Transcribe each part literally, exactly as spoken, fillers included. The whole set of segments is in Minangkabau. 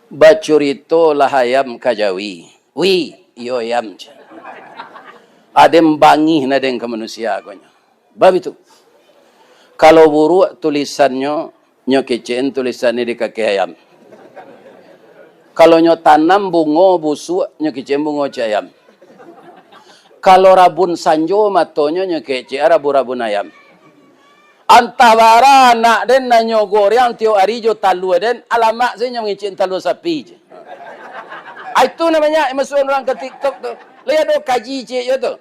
Bacuritolah ayam ka jawi. Wi, iyo ayam, ceh. Aden bangih na den ka manusia ko nyo. Bab itu. Kalau buruak tulisannyo, nyo kecekan tulisan ni di kaki ayam. Kalau nyo tanam bungo busuak, nyo kecekan bungo cek ayam. Kalau rabun sanjo matonyo, nyo kecekan rabun-rabun ayam. Antah bara anak den nan nyo goreang tiok ari jo talua den, alamak sajo nyo mangecek talua sapi je. Ah, itu namonyo masuak urang ka TikTok tu. Lai ado kaji ciek yo tu.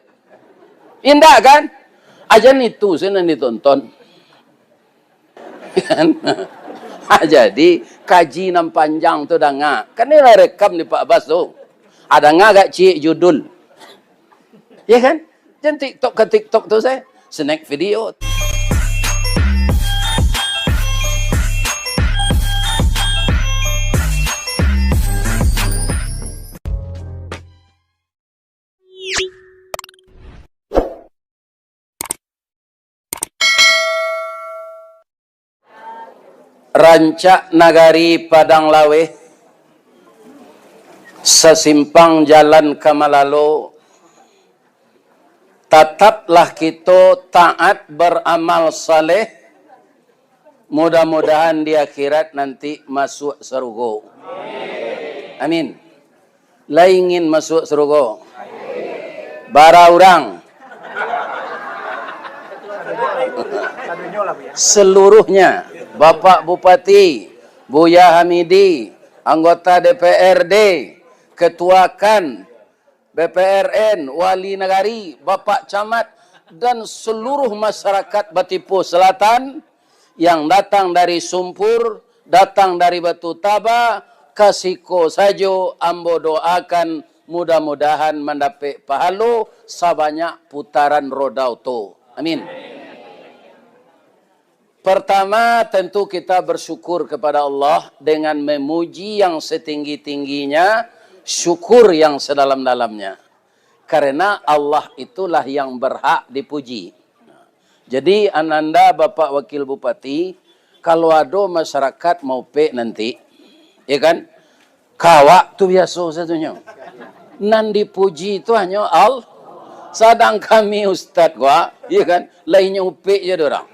Indak kan? Aja itu sajo nan ditonton. Kan? Ah, jadi, kaji nan panjang tu danga. Kan ni lah rekam di Pak Bas tu. Ah, danga agak ciek judul. Ya kan? Jan TikTok ka TikTok tu sajo. Snack video. Rancak nagari Padang Laweh, sasimpang jalan ka Malalo, tataplah kito taat baramal saleh, mudah-mudahan di akhirat nanti masuak sarugo. Amin. Lai ingin masuak sarugo? Bara urang? Seluruhnya, Bapak Bupati, Buya Hamidi, anggota D P R D, Ketua kan, B P R N, Wali Nagari, Bapak Camat, dan seluruh masyarakat Batipuh Selatan, yang datang dari Sumpur, datang dari Batu Taba, ka siko sajo ambo doakan, mudah-mudahan mandapek pahalo sabanyak putaran roda oto. Amin. Pertama, tentu kita bersyukur kepada Allah dengan memuji yang setinggi-tingginya, syukur yang sedalam-dalamnya. Karena Allah itulah yang berhak dipuji. Jadi, Ananda Bapak Wakil Bupati, kalau ado masyarakat maupek nanti, ya kan, ka awak tu biaso satunyo. Nan dipuji tu hanyo Al-, sadang kami ustad ko, ya kan, lainyo upek je dorang.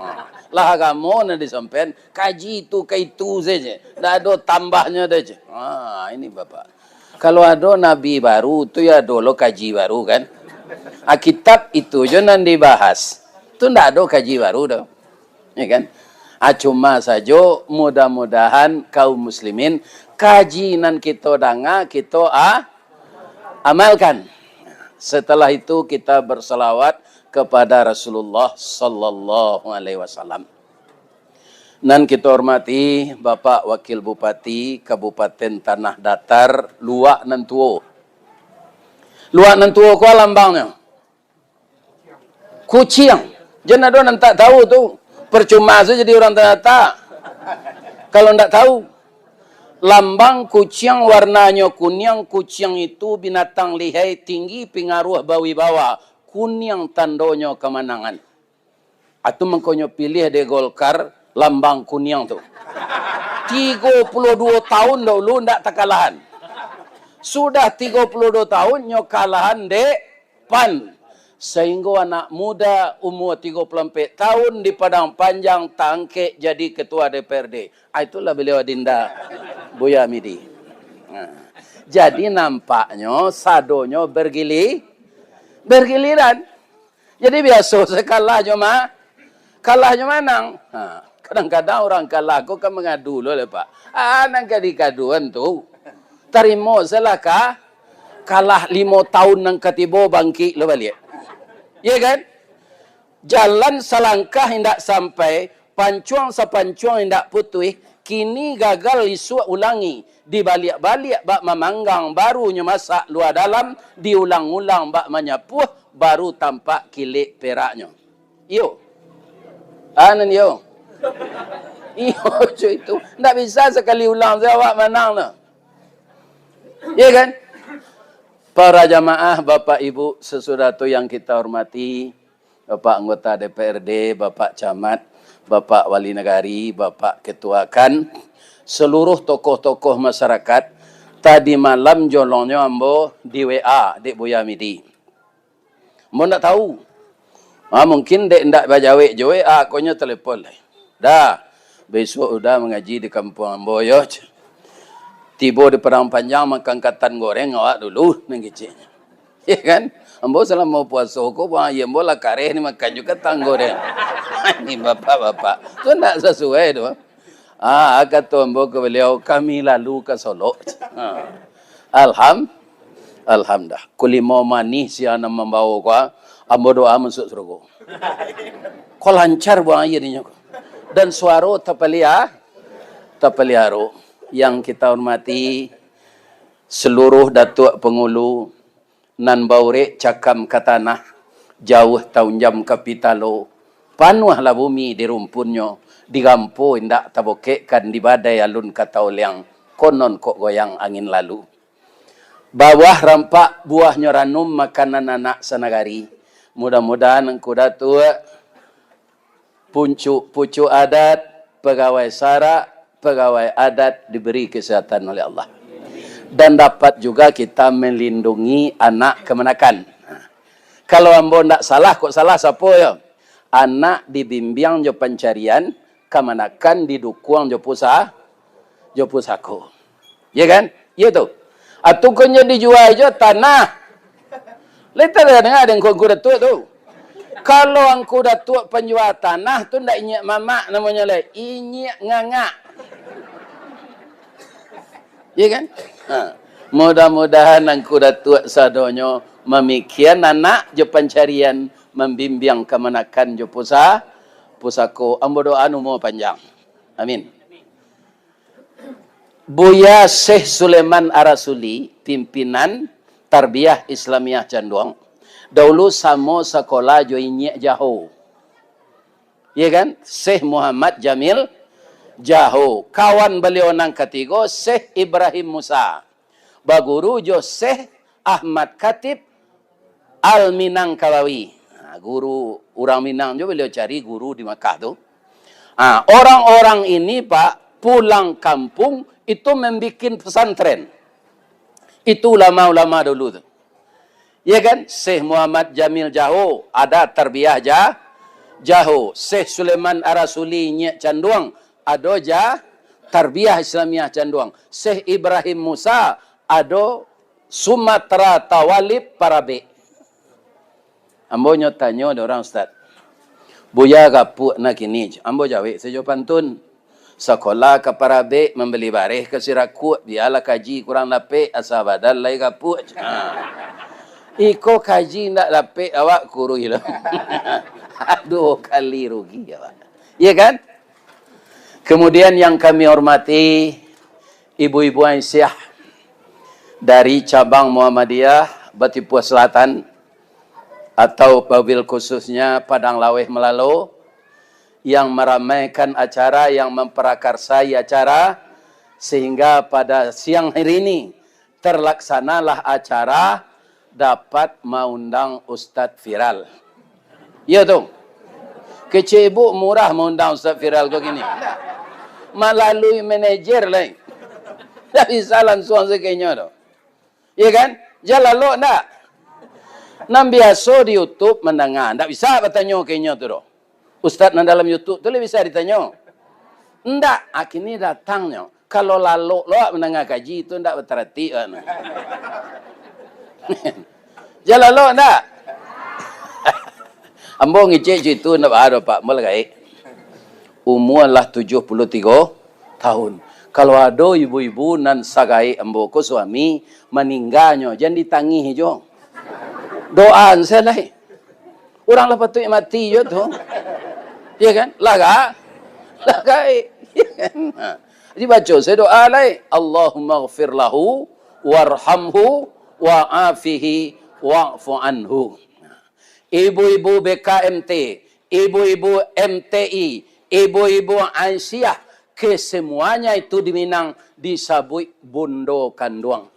Ha, lah agamo nan disampaian, kaji tu ka itu sajo. Ndak ado tambahnyo doh je. Ha, ini Bapak. Kalau ado nabi baru, tu yo ado lo kaji baru, kan? Ah, kitab itu jo nan dibahas. Tu ndak ado kaji baru doh. Ya kan? Ah, cuma sajo, mudah-mudahan kaum muslimin, kaji nan kito danga, kito a-, amalkan. Setelah itu, kita berselawat kepada Rasulullah sallallahu alaihi wasallam. Nan kito hormati, Bapak Wakil Bupati Kabupaten Tanah Datar, Luak Nan Tuo. Luak Nan Tuo ko lambangnyo? Kuciang. Jan ado nan tak tahu tu. Percuma sajo jadi urang Tanah Datar, kalau ndak tahu. Lambang kuciang warnanyo kuniang, kuciang itu binatang lihai, tinggi, pingaruah, bawibawa. Kuniang tandonyo kamanangan. Atu mangkonyo pilih dek Golkar lambang kuniang tu. Tigo puluah duo tahun dahulu ndak takalahan. Sudah tigo puluah duo tahun nyo kalahan dek pan. Sahinggo anak muda umua tigo puluah ampek tahun di Padang Panjang taangkek jadi ketua D P R D. Ah, itulah beliau adinda Buya Hamidi. Nah, jadi nampaknyo sadonyo bergili-, bergiliran. Jadi biaso se kalah jo ma-, kalah jo manang. Ha, kadang-kadang urang kalah ko kan mangadu lo le, Pak. Ah, nan ka dikaduan tu. Tarimo se lah ka-, kalah limo tahun nan ka tibo bangkik lo baliak. Iya kan? Jalan salangkah indak sampai, pancuang sapancuang indak putuih, kini gagal isuak ulangi, dibaliak-baliak bak mamanggang, baru nyo masak lua dalam, diulang-ulang bak manyapuah, baru tampak kilek peraknyo. Iyo. Anan iyo. Iyo, cuy, itu. Ndak bisa sakali ulang sajo awak manang tu. Iya kan? Para jamaah, Bapak Ibu, sesudah tu yang kita hormati, Bapak anggota D P R D, Bapak Camat, Bapak Wali Nagari, Bapak Ketua kan, Seluruh tokoh-tokoh masyarakat, tadi malam jolongnyo ambo di W A dek Buya Midi. Ambo ndak tahu. Ha, mungkin dek ndak bajawek jo W A, konyo telepon lai. "Dah, bisuak Uda mangaji di kampuang ambo yo. Tibo di Padang Panjang makan katan goreng awak dulu," nan keceknyo. Ya kan? Ambo salamo puaso ko, buang aia ambo lah kareh ni makan jo katan goreng. Ni bapak-bapak. Tu ndak sasuai tu. Ah, kato ambo ka baliau, "Kami lalu ka Solok." Ha. Alham-, Alhamdulillah. Kulimo manih sia nan mambawo ko, ah, ambo doa masuak surugo. Ko lancar buang aia dinyo ko. Dan suaro tapalia-, tapaliaro. Yang kita hormati, seluruh datuak pangulu, nan baurek cakam ka tanah, jauah taunjam ka pitalo, panuahlah bumi di rumpunnyo, digampo indak tabokekkan, di badai alun ka taoliang, konon kok goyang angin lalu. Bawah rampak buahnyo ranum, makanan anak sanagari. Mudah-mudahan Angku Datuak, pucuk-pucuk adat, pegawai sarak, pegawai adat diberi kesehatan oleh Allah. Dan dapat juga kita melindungi anak kamanakan. Kalau ambo ndak salah, kok salah sapo yo? Anak dibimbiang jo pancarian, kamanakan didukuang jo pusa-, jo pusako. Ya kan? Iya tu. Atu konyo dijual jo tanah. Lai tadanga dek Angku Datuak tu. Kalau Angku Datuak panjual tanah tu ndak inyiak mamak namonyo lai, inyiak ngangak. Ya kan? Ha. Mudah-mudahan Angku Datuak sadonyo mamikian anak jo pancarian, mambimbiang kamanakan jo pusa-, pusako. Ambo doa umua panjang. Amin. Buya Syekh Sulaiman Arasuli, pimpinan Tarbiyah Islamiah Canduang, dahulu samo sakolah jo Inyiak Jaho. Ya kan? Syekh Muhammad Jamil Jaho. Kawan baliau nan katigo, Syekh Ibrahim Musa. Baguru jo Syekh Ahmad Khatib Al-Minangkabawi. Ha, guru urang Minang jo baliau cari guru di Makkah tu. Ha, orang-orang ini, Pak, pulang kampung itu membikin pesantren. Itu ulama-ulama dulu tu. Ya kan? Syekh Muhammad Jamil Jaho, ada Tarbiyah Ja-, Jaho. Syekh Sulaiman Arasuli Inyiak Canduang, ado Ja-, Tarbiyah Islamiah Canduang. Syekh Ibrahim Musa, ado Sumatera Tawalib Parabek. Ambo nyo tanyo dek urang, "Ustaz, Buya gapuak na kini?" Ambo jawek sajo pantun. "Sakolah ka Parabek, mambali bareh ka Sirakuak, bialah kaji kurang dapek, asa badan lai gapuak." Ha. Iko kaji ndak dapek awak kuruih lo. Aduh, kali rugi awak. Ya kan? Kemudian yang kami hormati ibu-ibu Aisyah dari cabang Muhammadiyah Batipuah Selatan atau wabil khususnya Padang Laweh Melalo yang meramaikan acara, yang memperakarsai acara, sehingga pada siang hari ini terlaksanalah acara dapat maundang Ustadz Viral. Iyo tu. Kecek ibuk murah maundang Ustadz Viral ko kini. Malalui manajer lai. Ndak bisa lansuang sakenyo tu. Iyo kan? Jan lalok ndak? Nan biaso di YouTube mandanga, ndak bisa batanyo kenyo tu doh. Ustadz nan dalam YouTube tu lai bisa ditanyo? Ndak, ah, kini datangnyo. Kalau lalok lo awak mandanga kaji tu ndak bataratik awak tu. Jan lalok ndak? Ambo ngicek situ ndak baa doh, Pak. Ambo lah gaek. Umua lah tujuah puluah tigo tahun. Kalau ado ibu-ibu nan sagaek ambo ko suami, maningganyo, jan ditangih jo. Doaan sajo lai. Urang lah patuik mati jo tu. Ya kan? Lah ga-, lah gaek. Ya kan? Ha. Jadi baco sajo doa lai. "Allahumma ghfir lahu warhamhu wa'afihi wa'fu anhu." Ibu-ibu B K M T, ibu-ibu M T I, ibu-ibu Aisyah, kesemuanya itu di Minang disabuik bundo kanduang.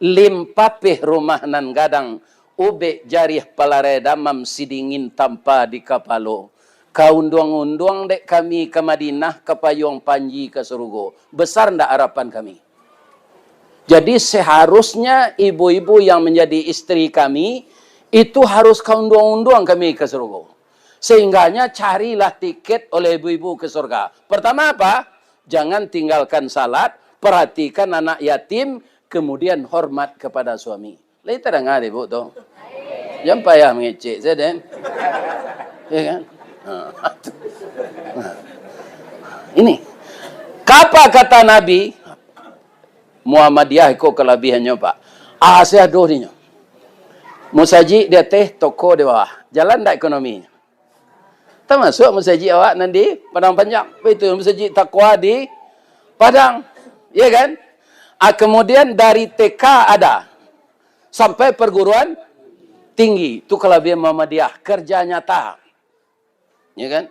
Limpapeh rumah nan gadang, ubek jariah palarai damam, sidingin tampa di kapalo. Kaunduang-unduang dek kami ka Madinah, kapayuang panji ka surugo. Besar ndak harapan kami? Jadi, seharusnya ibu-ibu yang menjadi istri kami, itu harus kaunduang-unduang kami ka surugo. Sehingganya carilah tiket oleh ibu-ibu ke surga. Pertama apa? Jangan tinggalkan salat, perhatikan anak yatim, kemudian hormat kepada suami. Lai tadanga dek ibu tu? Jan payah mangecek sajo den. Ya kan? Ha. Ini. Kapa kata Nabi? Muhammadiyah iko kalabihannyo, Pak. Ah, asa ado dinyo. Musajik di ateh, toko di bawah. Jalan ndak ekonomi? Tamasuak masajik awak nan di Padang Panjang. Baitu masajik Taqwa di Padang. Ya kan? Ah, kemudian dari T K ada sampai perguruan tinggi. Itu kelebihan Muhammadiyah, kerja nyata. Ya kan?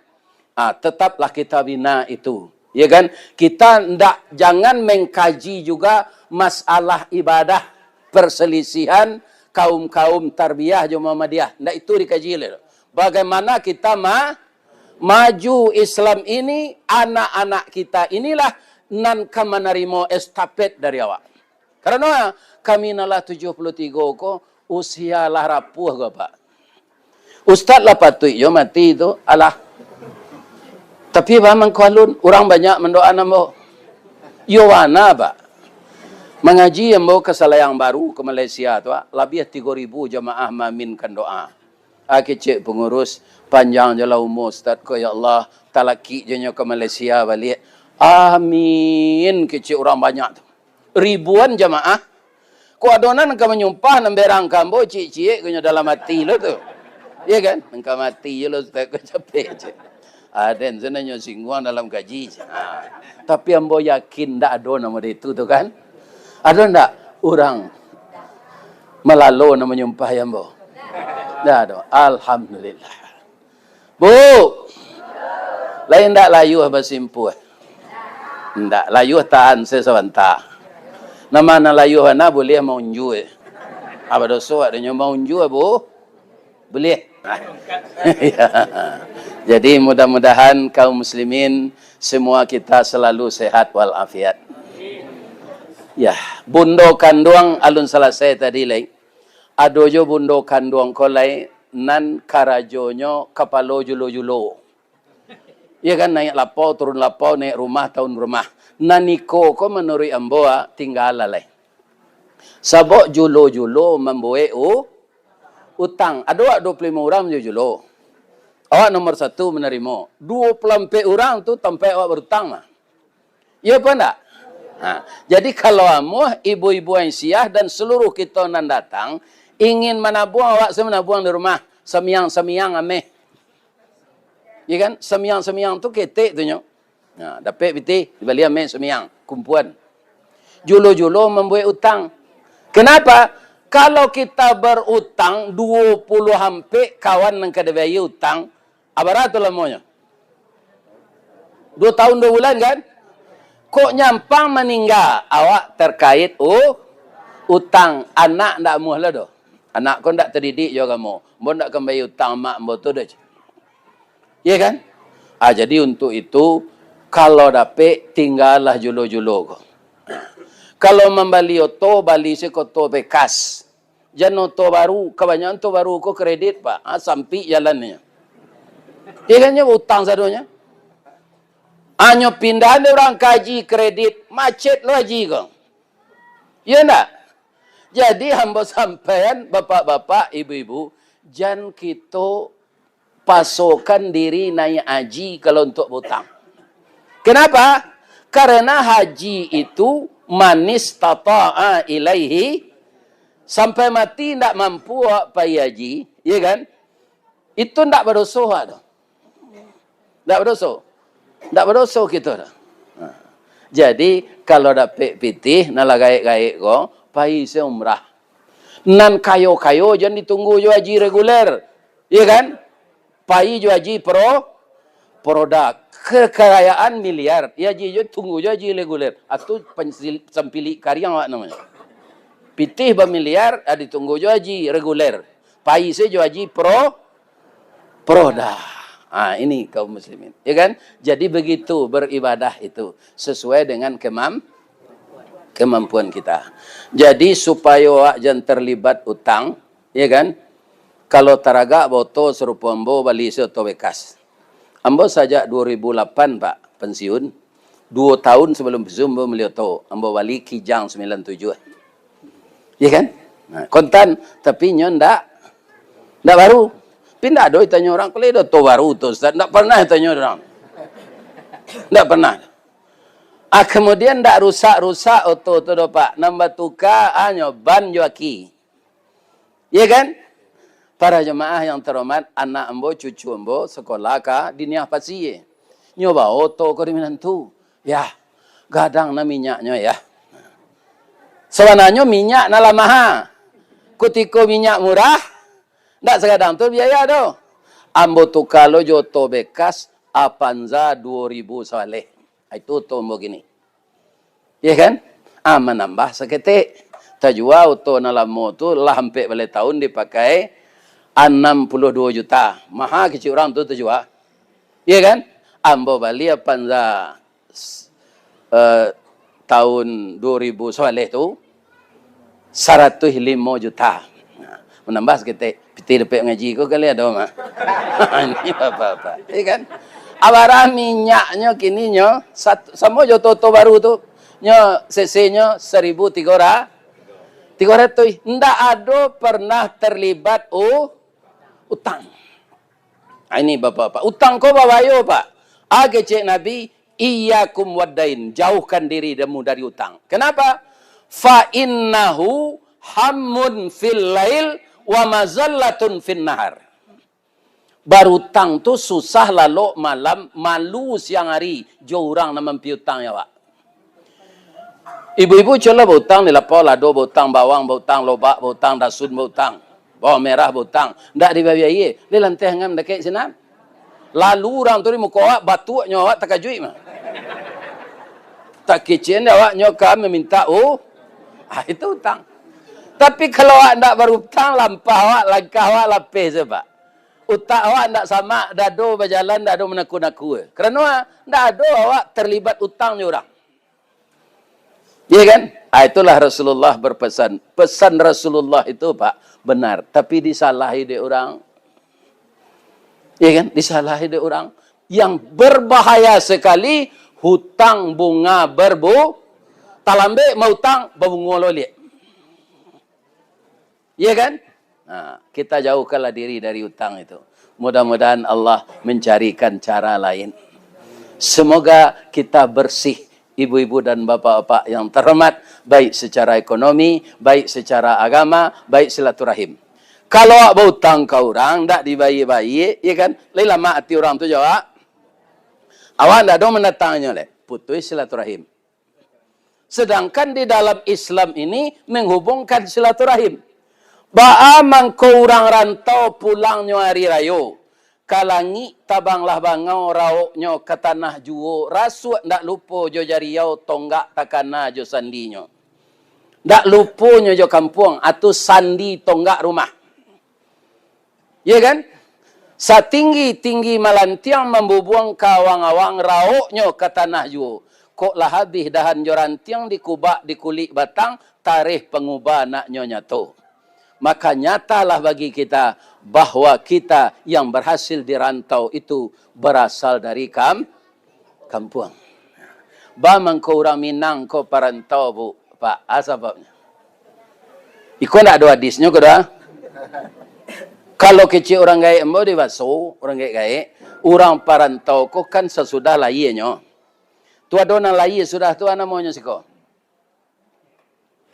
Ah, tetaplah kita bina itu. Ya kan? Kita ndak, jangan mengkaji juga masalah ibadah, perselisihan kaum-kaum Tarbiyah jo Muhammadiyah. Ndak itu dikaji lai. Bagaimana kita ma-, maju Islam ini, anak-anak kita inilah nan ka manarimo estafet dari awak. Karano kami nan lah tujuah puluah tigo ko, usia lah rapuah ko, Pak. Ustaz lah patuik jo mati tu, alah. Tapi, Pak, mangko alun, urang banyak mandoaan ambo. Yo bana, Pak. Mangaji ambo ka Salayang Baru, ka Malaysia tu, Pak, labiah tigo ribu jamaah maaminkan doa. Ah, kecek pangurus, "Panjang jolah umua Ustaz ko, ya Allah, talakik jo nyo ka Malaysia baliak." "Amin," kecek urang banyak tu. Ribuan jamaah. Kok ado nan ka manyumpah, nan berang ka ambo, ciek-ciek ko nyo dalam ati lo tu. Ya kan? Nan ka mati jo lo Ustaz ko, capek, cek. Ah, den, sabananyo singguang dalam kaji, cek. Ah. Tapi ambo yakin ndak ado nan model itu tu kan? Ado ndak urang malalo nan manyumpahi ambo? Ndak ado. Alhamdulillah. Bu, lai ndak layuah basimpuah? Ndak, layuah tahan se sabanta. Nan ma nan layuah bana buliah maunjua. Apa doso awak dek nyo maunjua, Bu? Buliah. Ya. Jadi, mudah-mudahan kaum muslimin semua kita selalu sehat walafiat. Ya, bundo kanduang alun salasai tadi lai. Ado jo bundo kanduang ko lai nan karajonyo kapalo julo-julo. Iya kan, naiak lapau, turun lapau, naiak rumah, turun rumah. Nan iko ko manuruik ambo, ah, tinggalah lai. Sabab julo-julo mambuek u-, utang. Ado awak duo puluah limo urang jo julo. Awak nomor satu manarimo. Duo puluah ampek urang tu tampek awak barutang mah. Iyo apo ndak? Ha, jadi kalau amuah ibu-ibu Aisyah dan seluruh kito nan datang ingin manabuang, awak sa manabuang di rumah, samiang-samiang ameh. Iyo kan? Samiang-samiang tu ketek tu nyo. Nah, dapek pitih, dibali ameh samiang, kumpuan. Julo-julo mambuek utang. Kenapa? Kalau kita berutang duo puluah ampek kawan nan ka dibayia utang, abarato lamonyo? Duo tahun duo bulan kan? Kok nyampang maningga, awak terkait u-, utang, anak ndak amuah lah doh. Anak ko ndak tadidik jo agamo. Ambo ndak ka mambayia utang amak ambo tu doh. Iya kan? Ah, jadi untuk itu, kalau dapek, tinggalah julo-julo ko. Kalau mambali oto, bali se oto bekas. Jan oto baru, kabanyakan oto baru ko kredit, Pak. Ah, sampik jalannyo. Iya kan, nyo utang sadonyo. Anyo pindahan dek urang ka haji kredit, macet lo haji ko. Iya ndak? Jadi, ambo sampaian, bapak-bapak, ibu-ibu, jan kito pasokan diri naiak haji kalau untuak bautang. Kenapa? Karena haji itu man istata'a ilaihi, sampai mati ndak mampu awak pai haji, iya kan? Itu ndak badoso awak tu. Ndak badoso. Ndak badoso kito tu. Ha. Jadi, kalau dapek pitih, nan lah gaek-gaek ko, pai se umrah. Nan kayo-kayo jan ditunggu jo haji reguler. Iya kan? Pai jo haji pro-, produk. Kekayaan miliar. Iya haji jo, tunggu jo haji reguler. Atu pansil-, sampilik kariang awak namonyo. Pitih bamiliar, ah, ditunggu jo haji reguler. Pai se jo haji pro-, produk. Ha, ini kaum muslimin. Ya kan? Jadi begitu beribadah itu, sesuai dengan kemam-, kemampuan kita. Jadi supayo awak jan terlibat utang, ya kan? Kalau taragak baoto sarupo ambo bali se oto bekas. Ambo sajak dua ribu lapan, Pak, pensiun. Duo tahun sebelum pensiun ambo bali oto. Ambo bali Kijang sembilan tujuh. Ya kan? Nah, kontan, tapi nyo ndak, ndak baru. Tapi ndak ado ditanyo urang, "Kalau ado oto baru tu, Ustaz?" Ndak pernah ditanyo urang. Ndak pernah. Ah, kemudian ndak rusak-rusak oto tu doh, Pak. Nan batuka hanyo ban jo aki. Ya kan? Para jemaah yang terhormat, anak ambo, cucu ambo, sekolah ka Diniah Pasie. Nyo bawa oto ko di minantu. Yah, gadang nah minyaknyo, yah. Sabananyo minyak nan lah maha. Kutiko minyak murah, ndak sagadang tu biaya tu. Ambo tuka lo jo oto bekas Avanza duo ribu sabaleh. Itu oto ambo kini. Ya kan? Ah, manambah saketek. Tajua oto nan lamo tu lah ampek baleh tahun dipakai, anam puluah duo juta. Maha kecek urang tu tajua. Ya kan? Ambo bali Avanza, s-, eh, tahun duo ribu sabaleh tu, saratuih limo juta. Nah, manambah saketek. Pitih dapek mangaji ko kali ado mah. Ini apa-apa. Ya kan? Abarah minyaknyo kini nyo, sat-, samo jo oto-oto baru tu. Nyo, C C-nyo saribu tigo ra-, tigo ratuih. Ndak ado pernah terlibat u-, utang. Ah, ini bapak-bapak. Utang ko babayo, Pak. Ah, kecek Nabi, "Iyyakum waddain." Jauhkan diri kamu dari utang. Kenapa? "Fa innahu hammun fil lail wa mazallatun fin nahar." Barutang tu susah lalok malam, malu siang hari jo urang nan mampiutang awak. Ibu-ibu cubolah bautang di lapau lado, bautang bawang, bautang lobak, bautang dasun, bautang bawang merah, bautang. Ndak dibayia, di lanteh angam dakek sinan. Lalu urang tu di muko awak, batuaknyo awak takajuik mah. Takicin awak nyo ka mamintak u-, ah, itu utang. Tapi kalau awak ndak barutang, lampah awak, langkah awak lapeh se, Pak. Utak awak ndak samak, dado bajalan, dado manaku-naku. Karano ndak ado awak terlibat utang jo urang. Iya kan? Ah, itulah Rasulullah berpesan. Pesan Rasulullah itu, Pak, benar. Tapi disalahi dek urang. Iya kan? Disalahi dek urang. Yang berbahaya sekali, hutang bunga berbu-, talambek mautang, babungo loliak. Iya kan? Nah, kita jauhkanlah diri dari utang itu. Mudah-mudahan Allah mencarikan cara lain. Semoga kita bersih, ibu-ibu dan bapak-bapak yang terhormat, baik secara ekonomi, baik secara agama, baik silaturahim. Kalau awak bautang ka urang, ndak dibayia-bayia, ya kan? Lai lamak ati urang tu jo awak. Awak ndak ado mandatanginnyo lai. Putus silaturahim. Sedangkan di dalam Islam ini menghubungkan silaturahim. Baa mangko urang rantau pulangnyo ari rayo, ka langik tabanglah bangau, raoknyo ka tanah juo, rasuak ndak lupo jo jariau, tonggak takana jo sandinyo. Ndak luponyo jo kampuang, atau sandi tonggak rumah. Ya kan? Satinggi-tinggi malantiang mambubuang ka awang-awang, raoknyo ka tanah juo. Kok lah abih dahan jo rantiang, dikubak dikulik batang, tareh panguba anaknyo nyato. Maka nyatalah bagi kita bahwa kita yang berhasil di rantau itu berasal dari kam-, kampuang. Baa mangko urang Minang ko parantau, Bu, Pak? A sababnyo? Iko ndak ado hadisnyo ko doh. Kalau kecek urang gaek ambo di Baso, urang gaek-gaek, urang parantau ko kan sasudah lahianyo. Tu ado nan lahia sudah tu, a namonyo siko?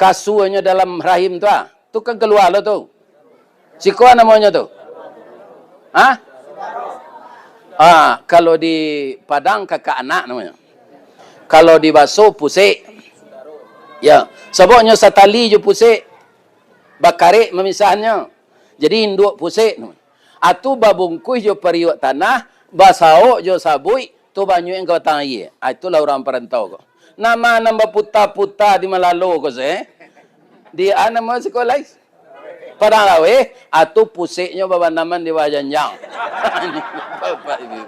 Kasuanyo dalam rahim tu, ah. Tu kan kalua lo tu. Siko a namonyo tu? Hah? Ah, kalau di Padang kakak anak namonyo. Kalau di Baso pusek. Ya, sababnyo satali jo pusek. Bakarek mamisahannyo. Jadi induak pusek tu. Atu babungkuih jo pariuak tanah, basaok jo sabuik, tu banyuik ka batang aia. Ah, itulah urang parantau ko. Nama nan baputa-puta di malalo ko se? Di a namo siko lai? Padang Laweh, atu puseknyo babanaman di bawah janjang. Bapak Ibu.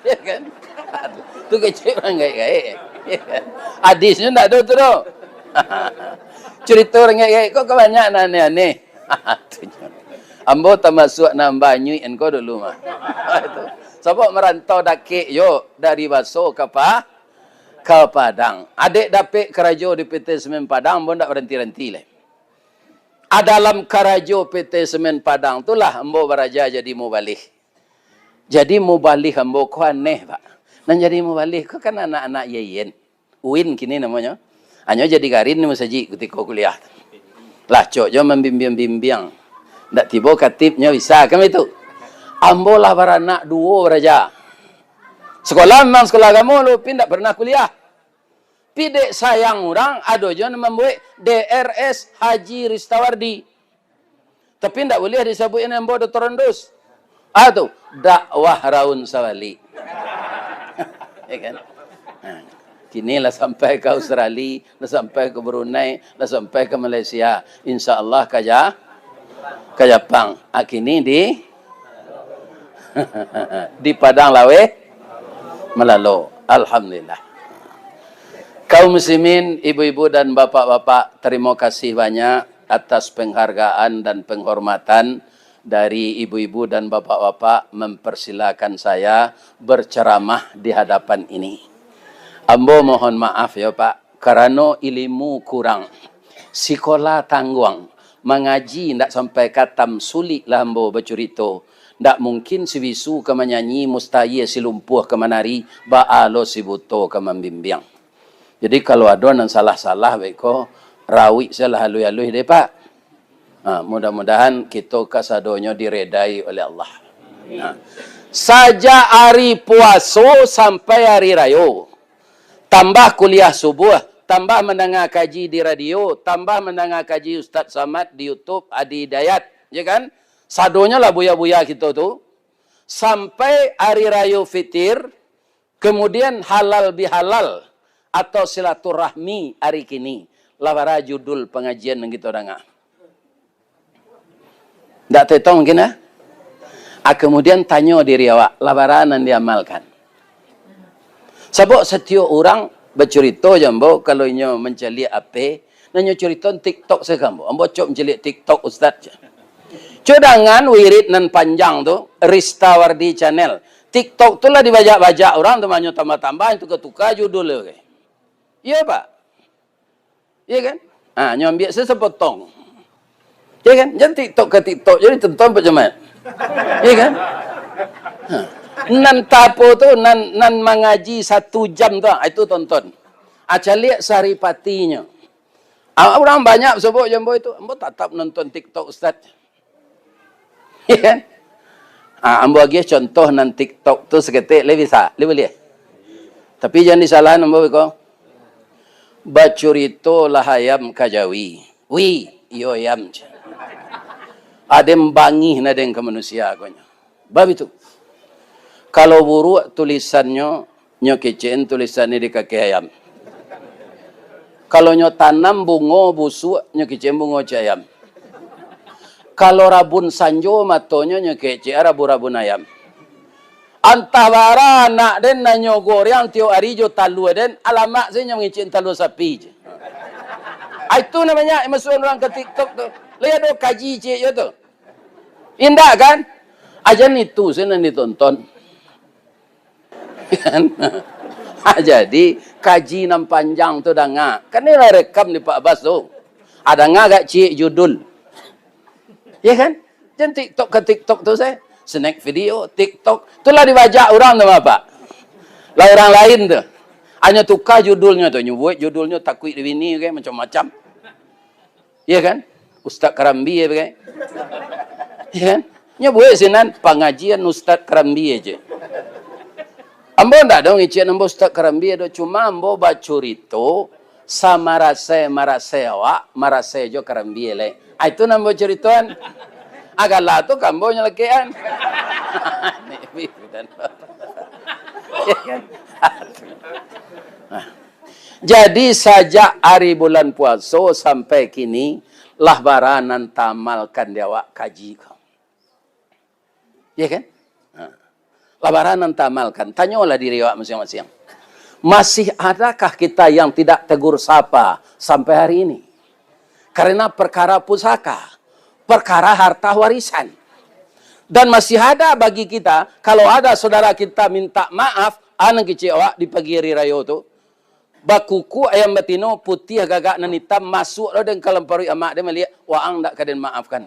Ya kan? Aduh, tu kecek urang gaek-gaek. Ya kan? Hadisnyo ndak ado tu doh. Cerita urang gaek-gaek ko banyak nan aneh-aneh. Tu nyo. Ambo tamasuak nan banyuik ko dulu mah. Tu. Sabab marantau dakek yo dari Baso ka Pa-, ka Padang. Adek dapek karajo di P T Semen Padang, ambo ndak baranti-ranti lai. A dalam karajo P T Semen Padang tu lah ambo baraja jadi mubalih. Jadi mubalih ambo ko aneh, Pak. Nan jadi mubalih ko kan anak-anak Yeyen. Uin kini namonyo. Hanyo jadi garin di masajik kutiko kuliah. Lah acok jo mambimbiang-bimbiang. Ndak tibo katibnyo bisa kan itu. Ambo lah baranak duo baraja. Sekolah memang sekolah agamo, tapi ndak pernah kuliah. Pi dek sayang urang, ado jo nan mambuek D R S Haji Ristawardi. Tapi ndak buliah disabuik nan ambo Doktor Rondus. Ah tu, dakwah raun sabalik. Ya kan? Nah, kini lah sampai ka Australia, lah sampai ka Brunei, lah sampai ka Malaysia. Insya Allah ka Ja-, ka Japang. Ah, kini di di Padang Laweh Malalo. Alhamdulillah. Kaum muslimin, ibu-ibu dan bapak-bapak, terima kasih banyak atas penghargaan dan penghormatan dari ibu-ibu dan bapak-bapak mempersilakan saya berceramah di hadapan ini. Ambo mohon maaf yo, Pak, karano ilimu kurang. Sikola tangguang, mangaji ndak sampai katam, sulik lah ambo bacurito. Ndak mungkin si bisu ka manyanyi, mustahia si lumpuah ka manari, baa lo si buto ka mambimbiang. Jadi, kalau ado nan salah-salah, baiko, rawik salah aluih-aluih deh, Pak. Ha, mudah-mudahan kito kasadonyo diredai oleh Allah. Ha. Sajak ari puaso sampai ari rayo, tambah kuliah subuah, tambah mandanga kaji di radio, tambah mandanga kaji Ustaz Samad di YouTube, Adi Hidayat, ya kan? Sadonyo lah buya-buya kito tu. Sampai ari rayo Fitir, kemudian halal bihalal atau silaturahmi ari kini. Lah bara judul pangajian nan kito danga? Ndak taetong mungkin, ah? Ah, kemudian tanyo diri awak, lah bara nan diamalkan? Sabab satiok urang bacurito jo ambo, kalau inyo mancaliak H P, nan inyo curito TikTok sajo ka ambo. Ambo cok mancaliak TikTok, Ustaz. Cok dangan wirid nan panjang tu, Ristawardi Channel. TikTok tu lah dibajak-bajak urang tu, mah nyo tambah-tambah, tuka-tuka judul tu. Iyo, Pak? Iya kan? Ha, nyo ambiak se-, sepotong. Iya kan? Jan TikTok ka TikTok, jadi tonton Pak Camat. Iya kan? Ha. Nan tapo tu, nan, nan mangaji satu jam tu, ha, itu tonton. Ha, caliak saripatinyo. Ha, urang banyak sabab jo ambo itu, ambo tatap nonton TikTok Ustaz. Iya kan? Ah, ambo agiah contoh nan TikTok tu saketek, lai bisa? Lai buliah? Tapi jan disalahan ambo beko. Bacurito lah ayam ka jawi. Wi, iyo ayam, ceh. Aden bangih na den ka manusia, konyo. Bab itu. Kalau buruak tulisannyo, nyo kecekan tulisan ni di kaki ayam. Kalau nyo tanam bungo busuak, nyo kecekan bungo cik ayam. Kalau rabun sanjo matonyo, nyo kecekan rabun-rabun ayam. Antah bara anak den nan nyo goreang tiok ari jo talua den, alamak sajo nyo mangecekan talua sapi je. Ah, itu namonyo masuakan urang ka TikTok tu. Lai ado kaji cik yo tu. Indak kan? Ajan itu sajo nan ditonton. Kan? Ha, jadi, kaji nan panjang tu danga. Kan ni lah rekam di Pak Bas tu. Ha, danga agak ciek judul. Ya kan? Jan TikTok ka TikTok tu sajo. Snack video, TikTok. Tu lah dibajak urang tu, Bapak. Lah urang lain tu. Hanyo tuka judulnyo tu. Nyo buek judulnyo takuik di bini, kan? Macam-macam. Iya kan? Ustaz Karambia bagai. Iya kan? Nyo buek sinan, pangajian Ustaz Karambia je. Ambo ndak ado ngicek ambo Ustaz Karambia doh, cuma ambo bacurito, samarasai-marasai awak, marasai jo Karambia lai. Ah, itu nan ambo curitoan. Agak lah tu ka ambo nyelekekan. Iya kan? Nah. Jadi, sajak ari bulan puaso sampai kini, Lah bara nan taamalkan di awak kaji ko? Ya kan? Ha. Lah bara nan taamalkan. Tanyolah diri awak masiang-masiang. Masih adakah kita yang tidak tegur sapa sampai hari ini? Karena perkara pusaka, perkara harta warisan. Dan masih ada bagi kita, kalau ada saudara kita minta maaf, anang kicik awak di pagi hari rayo tu, bakuku ayam batino, putiah gagak nan itam, masuak lo den ka dalam paruik amak den, maliek, waang ndak ka den maafkan.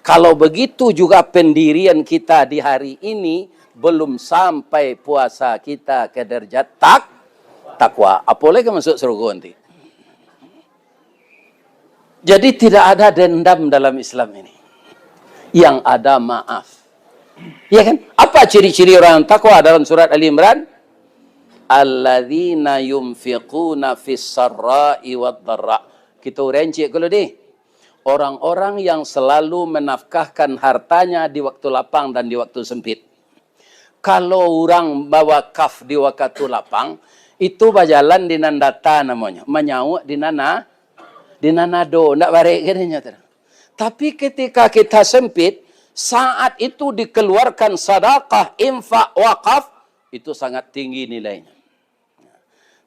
Kalau begitu juga pendirian kita di hari ini, belum sampai puasa kita ke derajat tak-, takwa. Apo lai ka masuk surga nanti? Jadi, tidak ada dendam dalam Islam ini. Yang ada maaf. Ya kan? Apa ciri-ciri orang yang takwa dalam surat Ali Imran? "Alladzina yunfiquna fis sarra'i wad dharra." Kito rencik dulu deh. Orang-orang yang selalu menafkahkan hartanya di waktu lapang dan di waktu sempit. Kalau urang bawakaf di wakatu lapang, itu bajalan di nan data namonyo, manyauak di nan a-, di nan ado, ndak barek ka dinyo tu. Tapi ketika kita sempit, saat itu dikeluarkan sadakah, infak, wakaf, itu sangat tinggi nilainyo.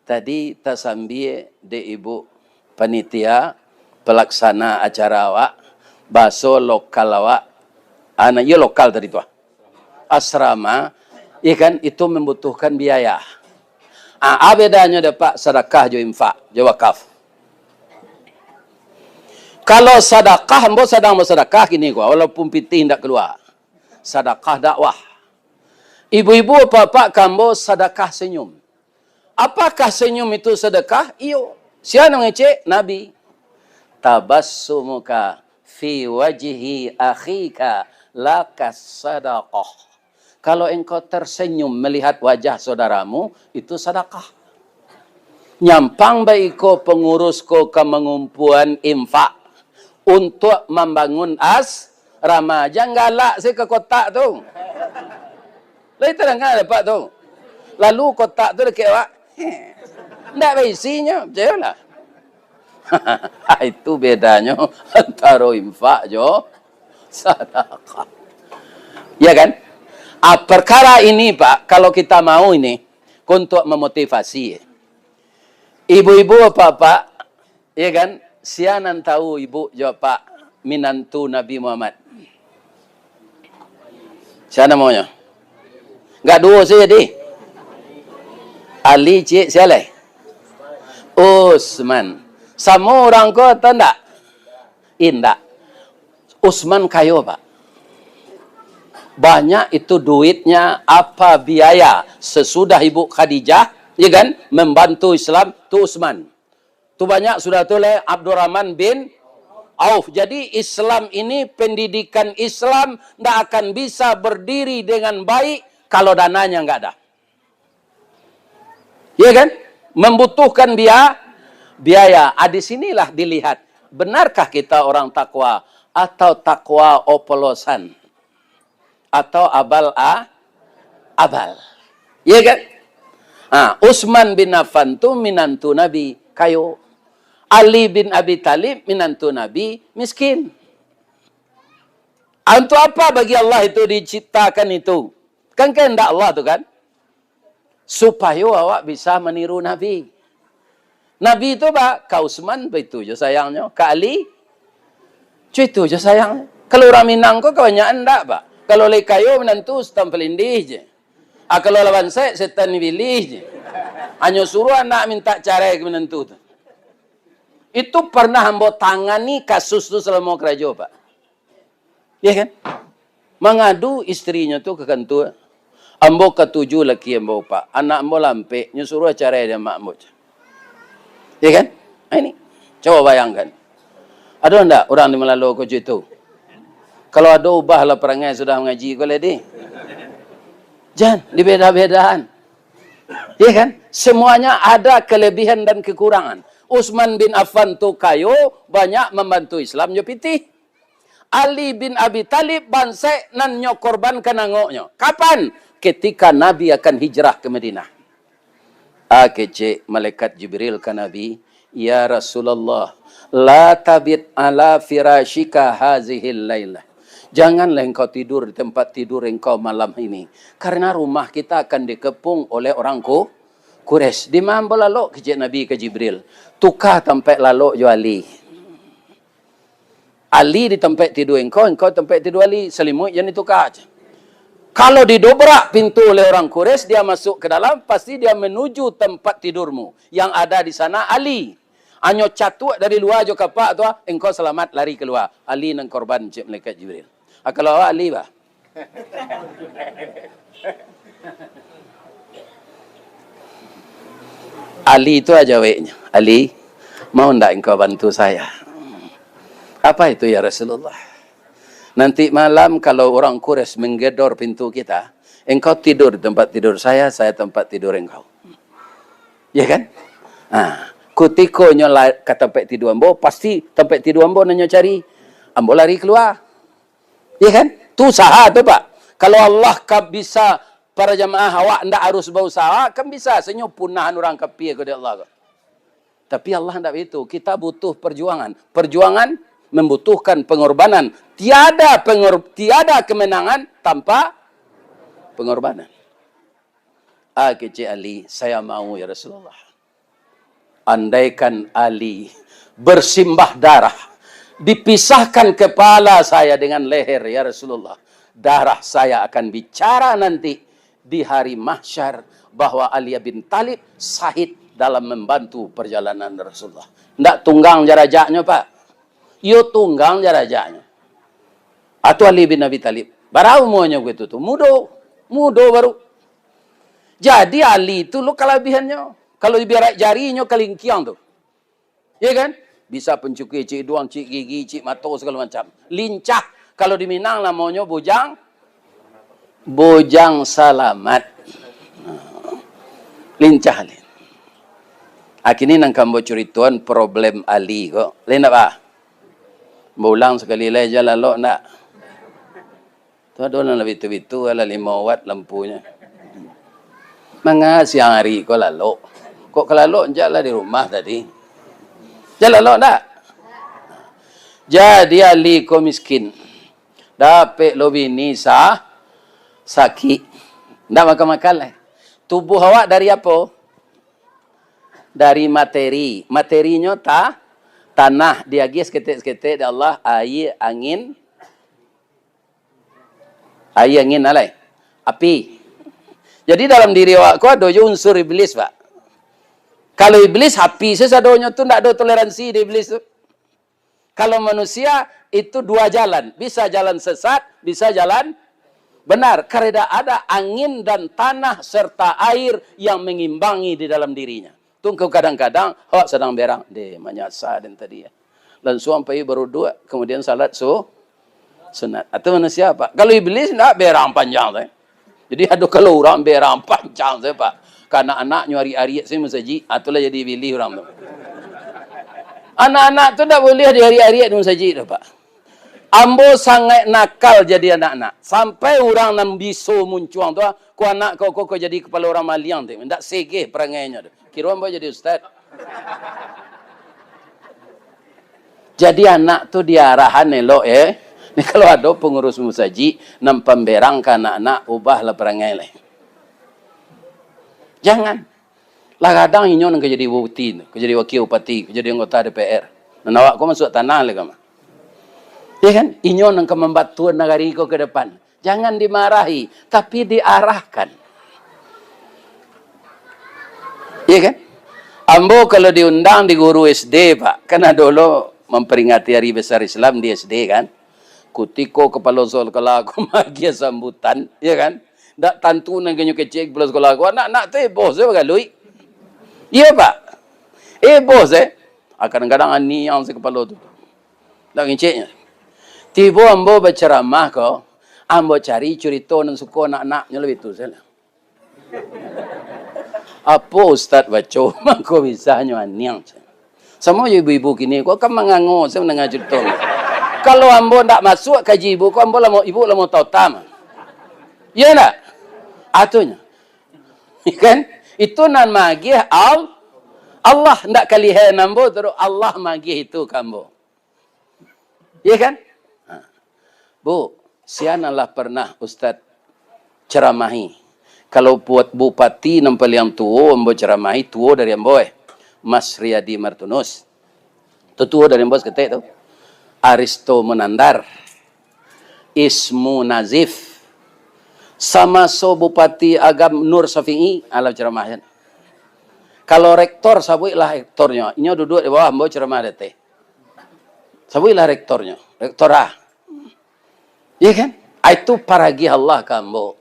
Tadi tasambia dek Ibu panitia pelaksana acara awak, bahaso lokal awak, ah, nah, iyo lokal tadi tu, ah. Asrama, iya kan, itu membutuhkan biaya. Ah, ah, bedanyo dek Pak, sadakah jo infak, jo wakaf. Kalau sadakah, ambo sadang basadakah kini ko, walaupun pitih indak kalua. Sadakah dakwah. Ibu-ibu, bapak-bapak, ka ambo sadakah senyum. Apakah senyum itu sedekah? Iyo. Sia nan mangecek? Nabi. "Tabassumuka fi wajhi akhika laka sadaqah." Kalau engkau tersenyum melihat wajah saudaramu, itu sadakah. Nyampang baiko pangurus ko ka mangumpuan infak untuak mambangun asrama. Jan galak se ka kotak tu. Lai tadanga dek Pak tu. Lalu kotak tu dakek awak. Ndak baisinyo, picayolah. Itu bedanyo antaro infak jo sadakah. Ya kan? Ah, perkara ini, Pak, kalau kita mau ini, untuk memotivasi. Ibu-ibu, bapak-bapak, ya kan? Sia nan tahu ibu jo apak minantu Nabi Muhammad? Sia namonyo? Gak duo sajo, di. Ali, ciek, sia lai? Usman. Samo urang ko atau ndak? Indak. Usman kayo, Pak. Banyak itu duitnya, apa biaya sesudah Ibu Khadijah, ya kan, membantu Islam, tu Usman. Tu banyak sudah tu leh Abdurrahman bin Auf. Jadi Islam ini, pendidikan Islam ndak akan bisa berdiri dengan baik kalau dananya nggak ada. Ya kan? Membutuhkan bia-, biaya. Ah, di sinilah dilihat, benarkah kita orang takwa atau takwa opolosan? Atau abal-a-, abal. Ya kan? Ah, Utsman bin Affan tu minantu Nabi, kayo. Ali bin Abi Thalib minantu Nabi, miskin. Ah, untuk apa bagi Allah itu diciptakan itu? Kan kehendak Allah tu kan? Supayo awak bisa maniru Nabi. Nabi tu, Pak, ka Utsman baitu jo sayangnyo, ka Ali, co itu jo sayang. Kalau urang Minang ko kabanyakan ndak, Pak. Kalau lai kayo minantu, setan palindih je. Ah, kalau lah bansaik, setan ibilih je. Hanyo suruah anak mintak carai ka minantu tu. Itu pernah ambo tangani kasus tu salamo karajo, Pak. Ya kan? Mangadu istrinyo tu ka kantua. "Ambo katuju laki ambo, Pak. Anak ambo lampek, nyo suruah carai dek amak ambo." Ya kan? Nah, ini. Coba bayangkan. Ado ndak urang di Malalo ko co itu? Kalau ado, ubahlah parangai sudah mangaji ko lai, di. Jan, dibeda-bedaan. Ya kan? Semuanya ada kelebihan dan kekurangan. Utsman bin Affan tu kayo, banyak mambantu Islam jo pitih. Ali bin Abi Thalib bansaik nan nyo korbankan angoknyo. Kapan? Ketika Nabi akan hijrah ka Madinah. Ah, kecek malaikat Jibril ka Nabi, "Ya Rasulullah, la tabit ala firasyika hazihil lailah." Janganlah engkau tidur di tempat tidur engkau malam ini, karena rumah kita akan dikepung oleh orang Ku-, Quraisy. "Di ma ambo lalok?" kecek Nabi ka Jibril. "Tuka tampek lalok jo Ali. Ali di tampek tidur engkau, engkau tampek tidur Ali. Salimuik jan dituka." Kalau didobrak pintu oleh orang Quraisy, dia masuk ke dalam, pasti dia menuju tempat tidurmu. Yang ada di sana Ali. Hanyo catuak dari lua jo kapak tu, ah, engkau salamat lari kalua. Ali nan korban, cek malaikat Jibril. Ah, kalau awak Ali, bah? Ali tu aja weknya. "Ali, mau ndak engkau bantu saya?" "Apa itu, ya Rasulullah?" "Nanti malam kalau orang Quraisy menggedor pintu kita, engkau tidur di tempat tidur saya, saya tempat tidur engkau." Ya kan? Nah, kutiko nyo la-, ka tampek tidur ambo, pasti tampek tidur ambo nan nyo cari. Ambo lari kalua. Ya kan? Tu usaha tu, Pak. Kalau Allah ka bisa, para jamaah, awak ndak harus bausaha, kan bisa. Sanyo punahan urang kapia ko dek Allah ko. Tapi Allah ndak baitu. Kita butuh perjuangan. Perjuangan membutuhkan pengorbanan. Tiada pengor-, tiada kemenangan tanpa pengorbanan. Ah, kecek Ali, "Saya mau, ya Rasulullah. Andaikan Ali bersimbah darah, dipisahkan kepala saya dengan leher, ya Rasulullah, darah saya akan bicara nanti di hari mahsyar bahwa Ali bin Thalib syahid dalam membantu perjalanan Rasulullah." Ndak tunggang darajaknyo, Pak. Iyo tunggang darajaknyo. Atau Ali bin Abi Thalib. Bara umuanyo waktu itu tu? Mudo. Mudo baru. Jadi Ali tu lo kalabihannyo. Kalau dibiarak jarinyo kalingkiang tu. Ya kan? Bisa pancukik cik iduang, cik gigi, cik mato, segalo macam. Lincah. Kalau di Minang namonyo bujang, bujang salamat. Lincah Ali. Ah, kini nan ka ambo curitoan problem Ali ko. Lain ndak, Pak? Ambo ulang sakali lai, jan lalok ndak? Tu ado nan lah bitu-bitu, alah limo watt lampunyo. Manga siang ari ko lalok? Kok ka lalok, njaklah di rumah tadi. Jan lalok ndak? Jadi Ali ko miskin. Dapek lo bini sa-, sakik. Ndak makan-makan lai. Tubuh awak dari apo? Dari materi. Materinyo ta-, tanah, diagiah saketek-saketek dek Allah, aia, angin, aia, angin, alai, api. Jadi dalam diri awak ko ado jo unsur iblis, Pak. Kalau iblis, api sasadonyo tu, ndak ado toleransi di iblis tu. Kalau manusia, itu dua jalan, bisa jalan sesat, bisa jalan benar, karena ada angin dan tanah serta air yang mengimbangi di dalam dirinya. Tu kadang-kadang awak sadang berang, "Deh, manyasa den tadi, ya." Lansuang pai baruduak, kemudian salat su-, sunat. Atau manusia, Pak. Kalau iblis, ndak berang panjang tu, eh. Jadi, ado kalau urang berang panjang sajo, Pak. Ka anak-anaknyo ariak-ariak sajo masajik, ah, tu lah jadi iblis urang tu. Anak-anak tu ndak buliah diariak-ariak di masajik tu, Pak. Ambo sangaik nakal jadi anak-anak. Sampai urang nan biso muncuang tu, ah, "Ko anak ko, ko, ko jadi kapalo urang maliang tu." Ndak segeh parangainyo tu. Kiro ambo jadi ustaz. Jadi anak tu diarahan elok, eh. Ni kalau ado pangurus musajik nan pamberang ka anak-anak, ubahlah parangai lai. Jangan. Lah gadang inyo nan ka jadi bupati tu, ka jadi wakil bupati, ka jadi anggota D P R. Nan awak ko masuak tanah lai ka mah. Ya kan? Inyo nan ka mambatuan nagari ko ka depan. Jangan dimarahi, tapi diarahkan. Iya kan? Ambo kalau diundang di guru S D, Pak, kan ado lo memperingati Hari Besar Islam di S D, kan? Kutiko kapalo sekolah ko maagiah sambutan, iya kan? Ndak tantu nan ganyo kecek kapalo sekolah ko, anak-anak tu heboh sajo bagaluik. Iya, Pak. Heboh sajo. Ah, kadang-kadang aniang sajo kapalo tu. Ndak ngeceknyo. Tibo ambo bacaramah ko, ambo cari curito nan suko anak-anaknyo labiah tu sajolah. Apo ustaz baco, mangko bisanyo aniang. Samo jo ibu-ibu kini ko kan mangango sajo mandanga curito. Kalau ambo ndak masuak kaji ibu ko, ambo lah mau, ibu lah mau tau tam. Iya ndak? Atunyo. Kan? Itu nan magiah Al-, Allah ndak ka lihai ambo tu doh, Allah magiah itu ka ambo. Iya kan? Ha. Bu, sia nan lah pernah ustaz ceramahi. Kalau buat bupati nan paliang tuo ambo ceramahi, tuo dari ambo, eh. Mas Riyadi Martunus. Tu tuo dari ambo saketek tu. Aristo Munandar. Ismu Nazif. Samaso Bupati Agam Nur Syafi'i, alah ceramah kan. Kalau rektor, sabuiklah rektornyo. Inyo duduk di bawah, ambo ceramah di ateh. Sabuiklah rektornyo. Rektor ah. Iya kan? Ah, itu paragiah Allah ka ambo.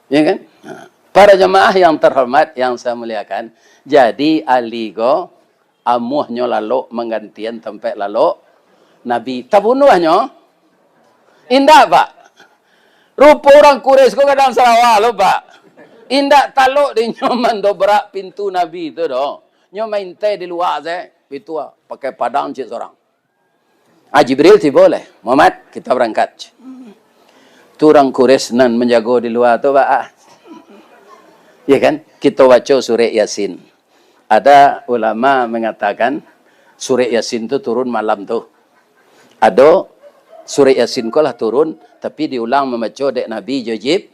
Iya kan? Ha. Para jamaah yang terhormat, yang saya muliakan, jadi Ali ko amuahnyo lalok manggantian tampek lalok Nabi. Tabunuahnyo? Indak, Pak. Rupo urang Quraisy ko gadang sarawa lo, Pak. Indak talok dinyo mandobrak pintu Nabi tu doh. Nyo maintai di lua se, pintu ah, pakai padang ciek sorang. Ah, Jibril tibo lai. "Muhammad, kita barangkat." Tu urang Quraisy nan manjago di lua tu, Pak. Ah. Ya kan? Kita baca surek Yasin. Ada ulama mengatakan surek Yasin tu turun malam tu. Ado surek Yasin ko lah turun, tapi diulang mambaco dek Nabi jo Jib-,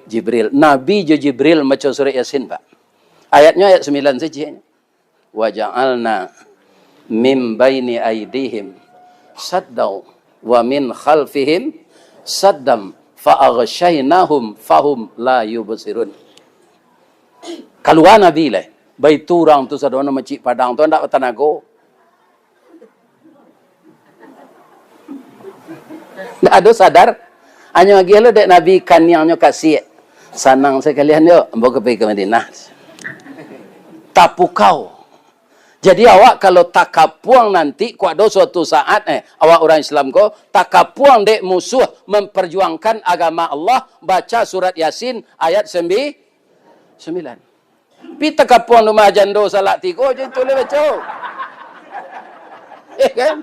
Jibril. Nabi jo Jibril mambaco surek Yasin, Pak. Ayatnyo ayat sambilan saja. "Wa ja'alna mim baini aidihim saddau wa min khalfihim saddam fa aghsyainahum fahum la yubsirun." Kalua Nabi lai. Baitu urang tu sadonyo macik padang tu, ndak batanago. Ndak ado sadar. Anyo agiah lo dek Nabi kaniangnyo kasiak. Sanang sakalian yo, ambo ka pai ka Madinah. Tapukau. Jadi awak kalau takapuang nanti, kok ado suatu saat, eh, awak urang Islam ko, takapuang dek musuh memperjuangkan agama Allah, baca surat Yasin ayat sembi-, sembilan. Pi takapuang rumah jando salak tigo je tu lai baco. Ya kan?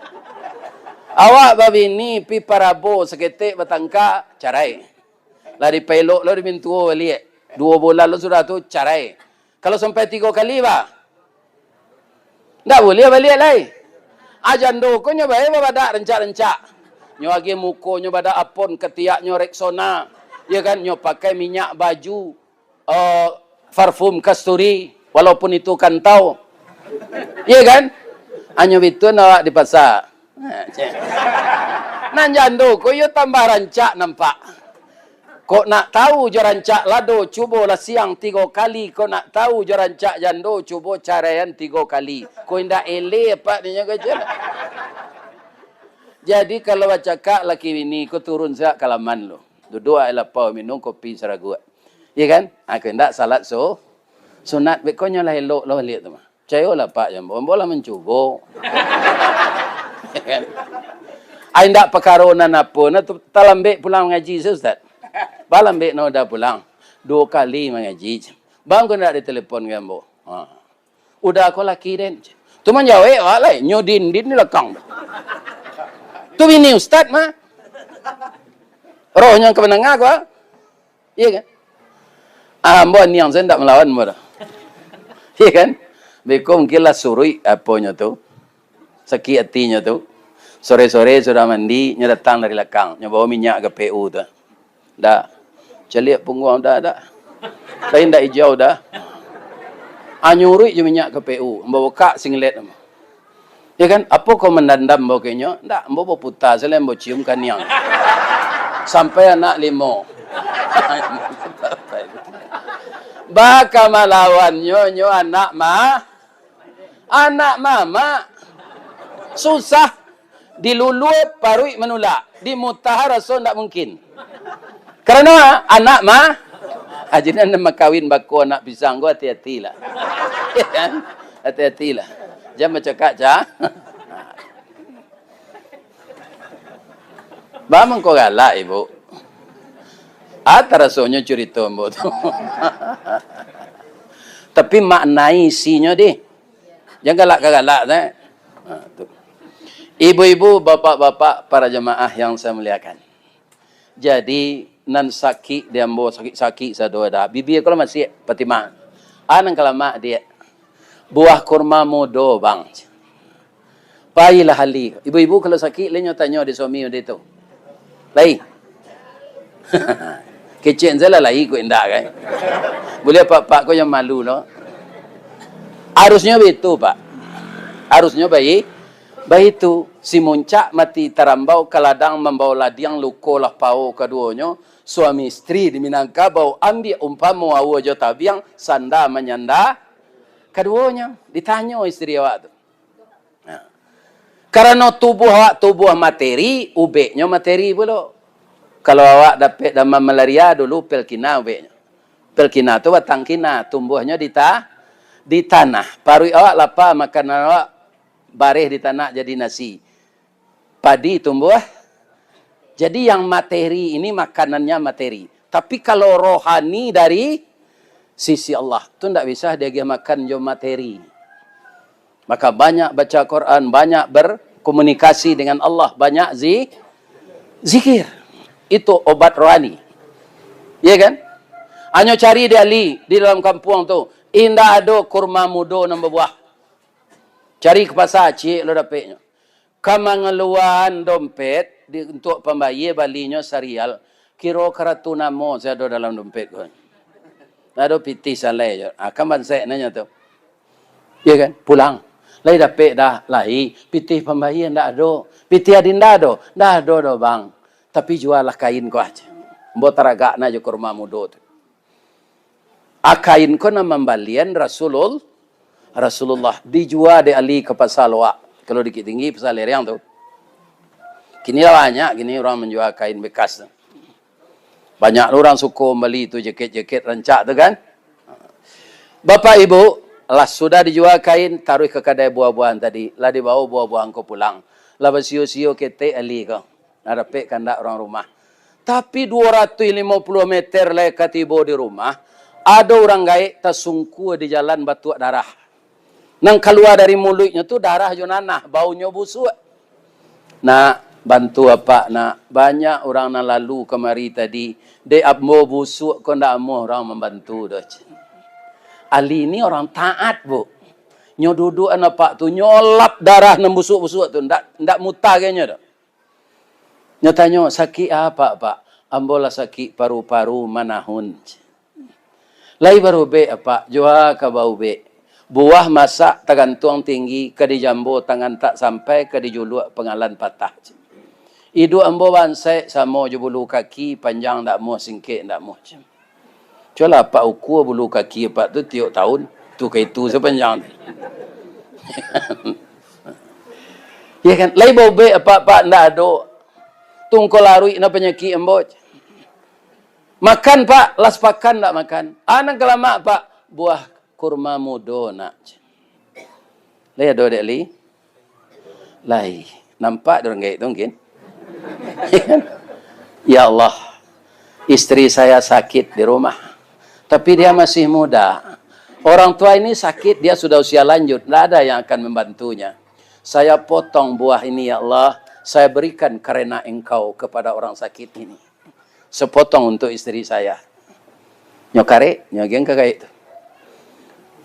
Awak babini pi parabo saketek batangka, carai. Lah dipaelok lo di mintuo baliak. Duo bulan lo sudah tu, carai. Kalau sampai tigo kali, bah, ndak buliah baliak lai. Ah, jando ko nyo bae babadak rancak-rancak. Nyo agiah muko nyo badak Avon, katiaknyo Rexona. Ya kan? Nyo pakai minyak baju, eh, parfum kasturi, walaupun itu kantau. Iya kan? Anyo bituan awak di pasa. Ha, cek. Nan jando ko iyo tambah rancak nampak. Kok nak tahu jo rancak lado, cubolah siang tigo kali. Kok nak tahu jo rancak jando, cubo caraian tigo kali. Ko indak eleh apak ninyo ko, cek. Jadi kalau bacakak laki bini ko turun siak ka laman lo. Duduak aia lapau, minum kopi saraguak. Iya kan? Ha, ko indak salat su-, sunat, beko nyo lah elok lo liak tu mah. Picayolah, Pak, jo ambo. Ambo lah mancubo. Ya kan? Ai, indak pakaro nan apo, nah, tu talambek pulang mangaji se, Ustaz. Balambek nan udah pulang. Duo kali mangaji. Bang, ko indak ditelepon ka ambo? Ha. Udah ko laki den. Tu manjawek awak lai. Nyo dindin di lakang. Tu bini Ustaz mah. Roh nyo ka manangah ko. Iya kan? Ah, ambo aniang, sajo indak malawan ambo tu. Iya kan? Beko mungkin lah suruik aponyo tu. Sakik atinyo tu. Sore-sore sudah mandi, nyo datang dari lakang. Nyo bawa minyak ka P U tu. Dah. Caliak pungguang dah, dah. Tapi indak ijau dah. Ah, nyuruik jo minyak ka P U. Ambo bukak singlet ambo. Ya kan? Apo kau mandandam ambo ka inyo? Ndak, ambo baputa sajo, ambo cium kaniang. Sampai anak limo. Baa ka malawannyo, nyo anak ma-, anak mamak. Susah. Diluluah paruik manulak. Dimutahar raso ndak mungkin. Karano anak ma-, ah, jadi nan makawin bako anak pisang ko, hati-hatilah. Ya kan? Hati-hatilah. Jan bacakak, ca-, Baa mangko galak, Ibu? Ah, tarasonyo curito ambo tu. Tapi maknai isinyo, dih. Jan galak ka galak, eh. Ha, tu. Ibu-ibu, bapak-bapak, para jamaah yang saya muliakan. Jadi, nan sakik di ambo, sakik-sakik sado dah. Bibia ko lah masiak, Fatimah. Ah, nan ka lamak, Diak. Buah kurma mudo, Bang. Pailah Ali. Ibu-ibu kalau sakik, lai nyo tanyo di suami udah tu. Lai. Kecek salah lai ko indak kan. Boleh apak-apak ko yang malu no. Harusnyo baitu, Pak. Harusnyo baik. Baitu, si muncak mati tarambau ka ladang mambao ladiang luko lah pao kaduonyo, suami istri di Minangkabau ambiak umpamo aua jo tabiang, sanda manyanda kaduonyo. Ditanyo istri awak tu. Nah. Karano tubuah awak tubuah materi, ubeknyo materi pulo. Kalau awak dapek damam malaria dulu, pel kina ubeknyo. Pel kina tu batang kina, tumbuahnyo di ta-, di tanah. Paruik awak lapa, makanan awak bareh di tanah jadi nasi. Padi tumbuah. Jadi yang materi ini makanannya materi. Tapi kalau rohani dari sisi Allah, tu ndak bisa diagiah makan jo materi. Maka banyak baca Quran, banyak berkomunikasi dengan Allah, banyak zi-, zikir. Itu obat rohani. Iya kan? Hanyo cari di Ali, di dalam kampuang tu. Indak ado kurma mudo nan babuah. Cari ka pasa, ciek lo dapeknyo. Ka mangaluaan dompet di, untuak pambayia balinyo sarial, kiro karatu namo se ado dalam dompet ko. Ado pitih salai jo. Ah, kan bansaik nanyo tu. Iya kan? Pulang. Lai dapek dah, lai. Pitih pambayia ndak ado. Pitih adinda ado? Ndak ado doh, Bang. Tapi jualah kain ko aja. Ambo taragak na jo kurma mudo tu. A kain ko nan mambalian Rasulul-, Rasulullah. Dijua dek Ali ka Pasa Loak. Kalau Bukittinggi, Pasa Lereang tu. Kini lah banyak, kini urang manjua kain bekas tu. Banyak lo urang suko mambali tu jakek-jakek rancak tu kan. Bapak Ibu, lah sudah dijua kain, taruih ka kadai buah-buahan tadi. Lah dibao buah-buahan ko pulang. Lah basio-sio ketek Ali ko. Nah, dapek kandak urang rumah. Tapi duo ratuih limo puluah meter lai ka tibo di rumah, ado urang gaek tasungkua di jalan batuak darah. Nan kalua dari muluiknyo tu darah jo nanah, baunyo busuak. Nak, bantu apak, nak. Banyak urang nan lalu kamari tadi, dek ambo busuak ko ndak amuah urang mambantu doh, cen. Ali ni orang taat, Bu. Nyo duduakan apak tu, nyo lap darah nan busuak-busuak tu, ndak, ndak muta ka inyo doh. Nyo tanyo, "Sakik apak, Pak?" "Ambo lah sakik paru-paru manahun." "Lai barubek, Apak?" "Jua ka baubek. Buah masak tagantuang tinggi, ka dijambo tangan tak sampai, ka dijuluak pangalan patah." "Iduak ambo bansaik samo jo bulu kaki, panjang ndak amuah, singkek ndak amuah." Cubolah apak ukua bulu kaki apak tu tiok tahun, tu ka itu sapanjang tu. Ya kan? Lai baubek apak, Pak, ndak ado. Tungko laruik na panyakik ambo. Makan, Pak, lah sapakan ndak makan. Ah, nan ka lamak, Pak, buah kurma mudo nak. Lai ado, Dek Li? Lai. Nampak dek urang gaek tu mungkin. Ya Allah, istri saya sakit di rumah. Tapi dia masih muda. Orang tua ini sakit, dia sudah usia lanjut, tidak ada yang akan membantunya. Saya potong buah ini, ya Allah, saya berikan karena Engkau kepada orang sakit ini. Sepotong untuk istri saya. Nyo karek, nyo agiah ka gaek tu.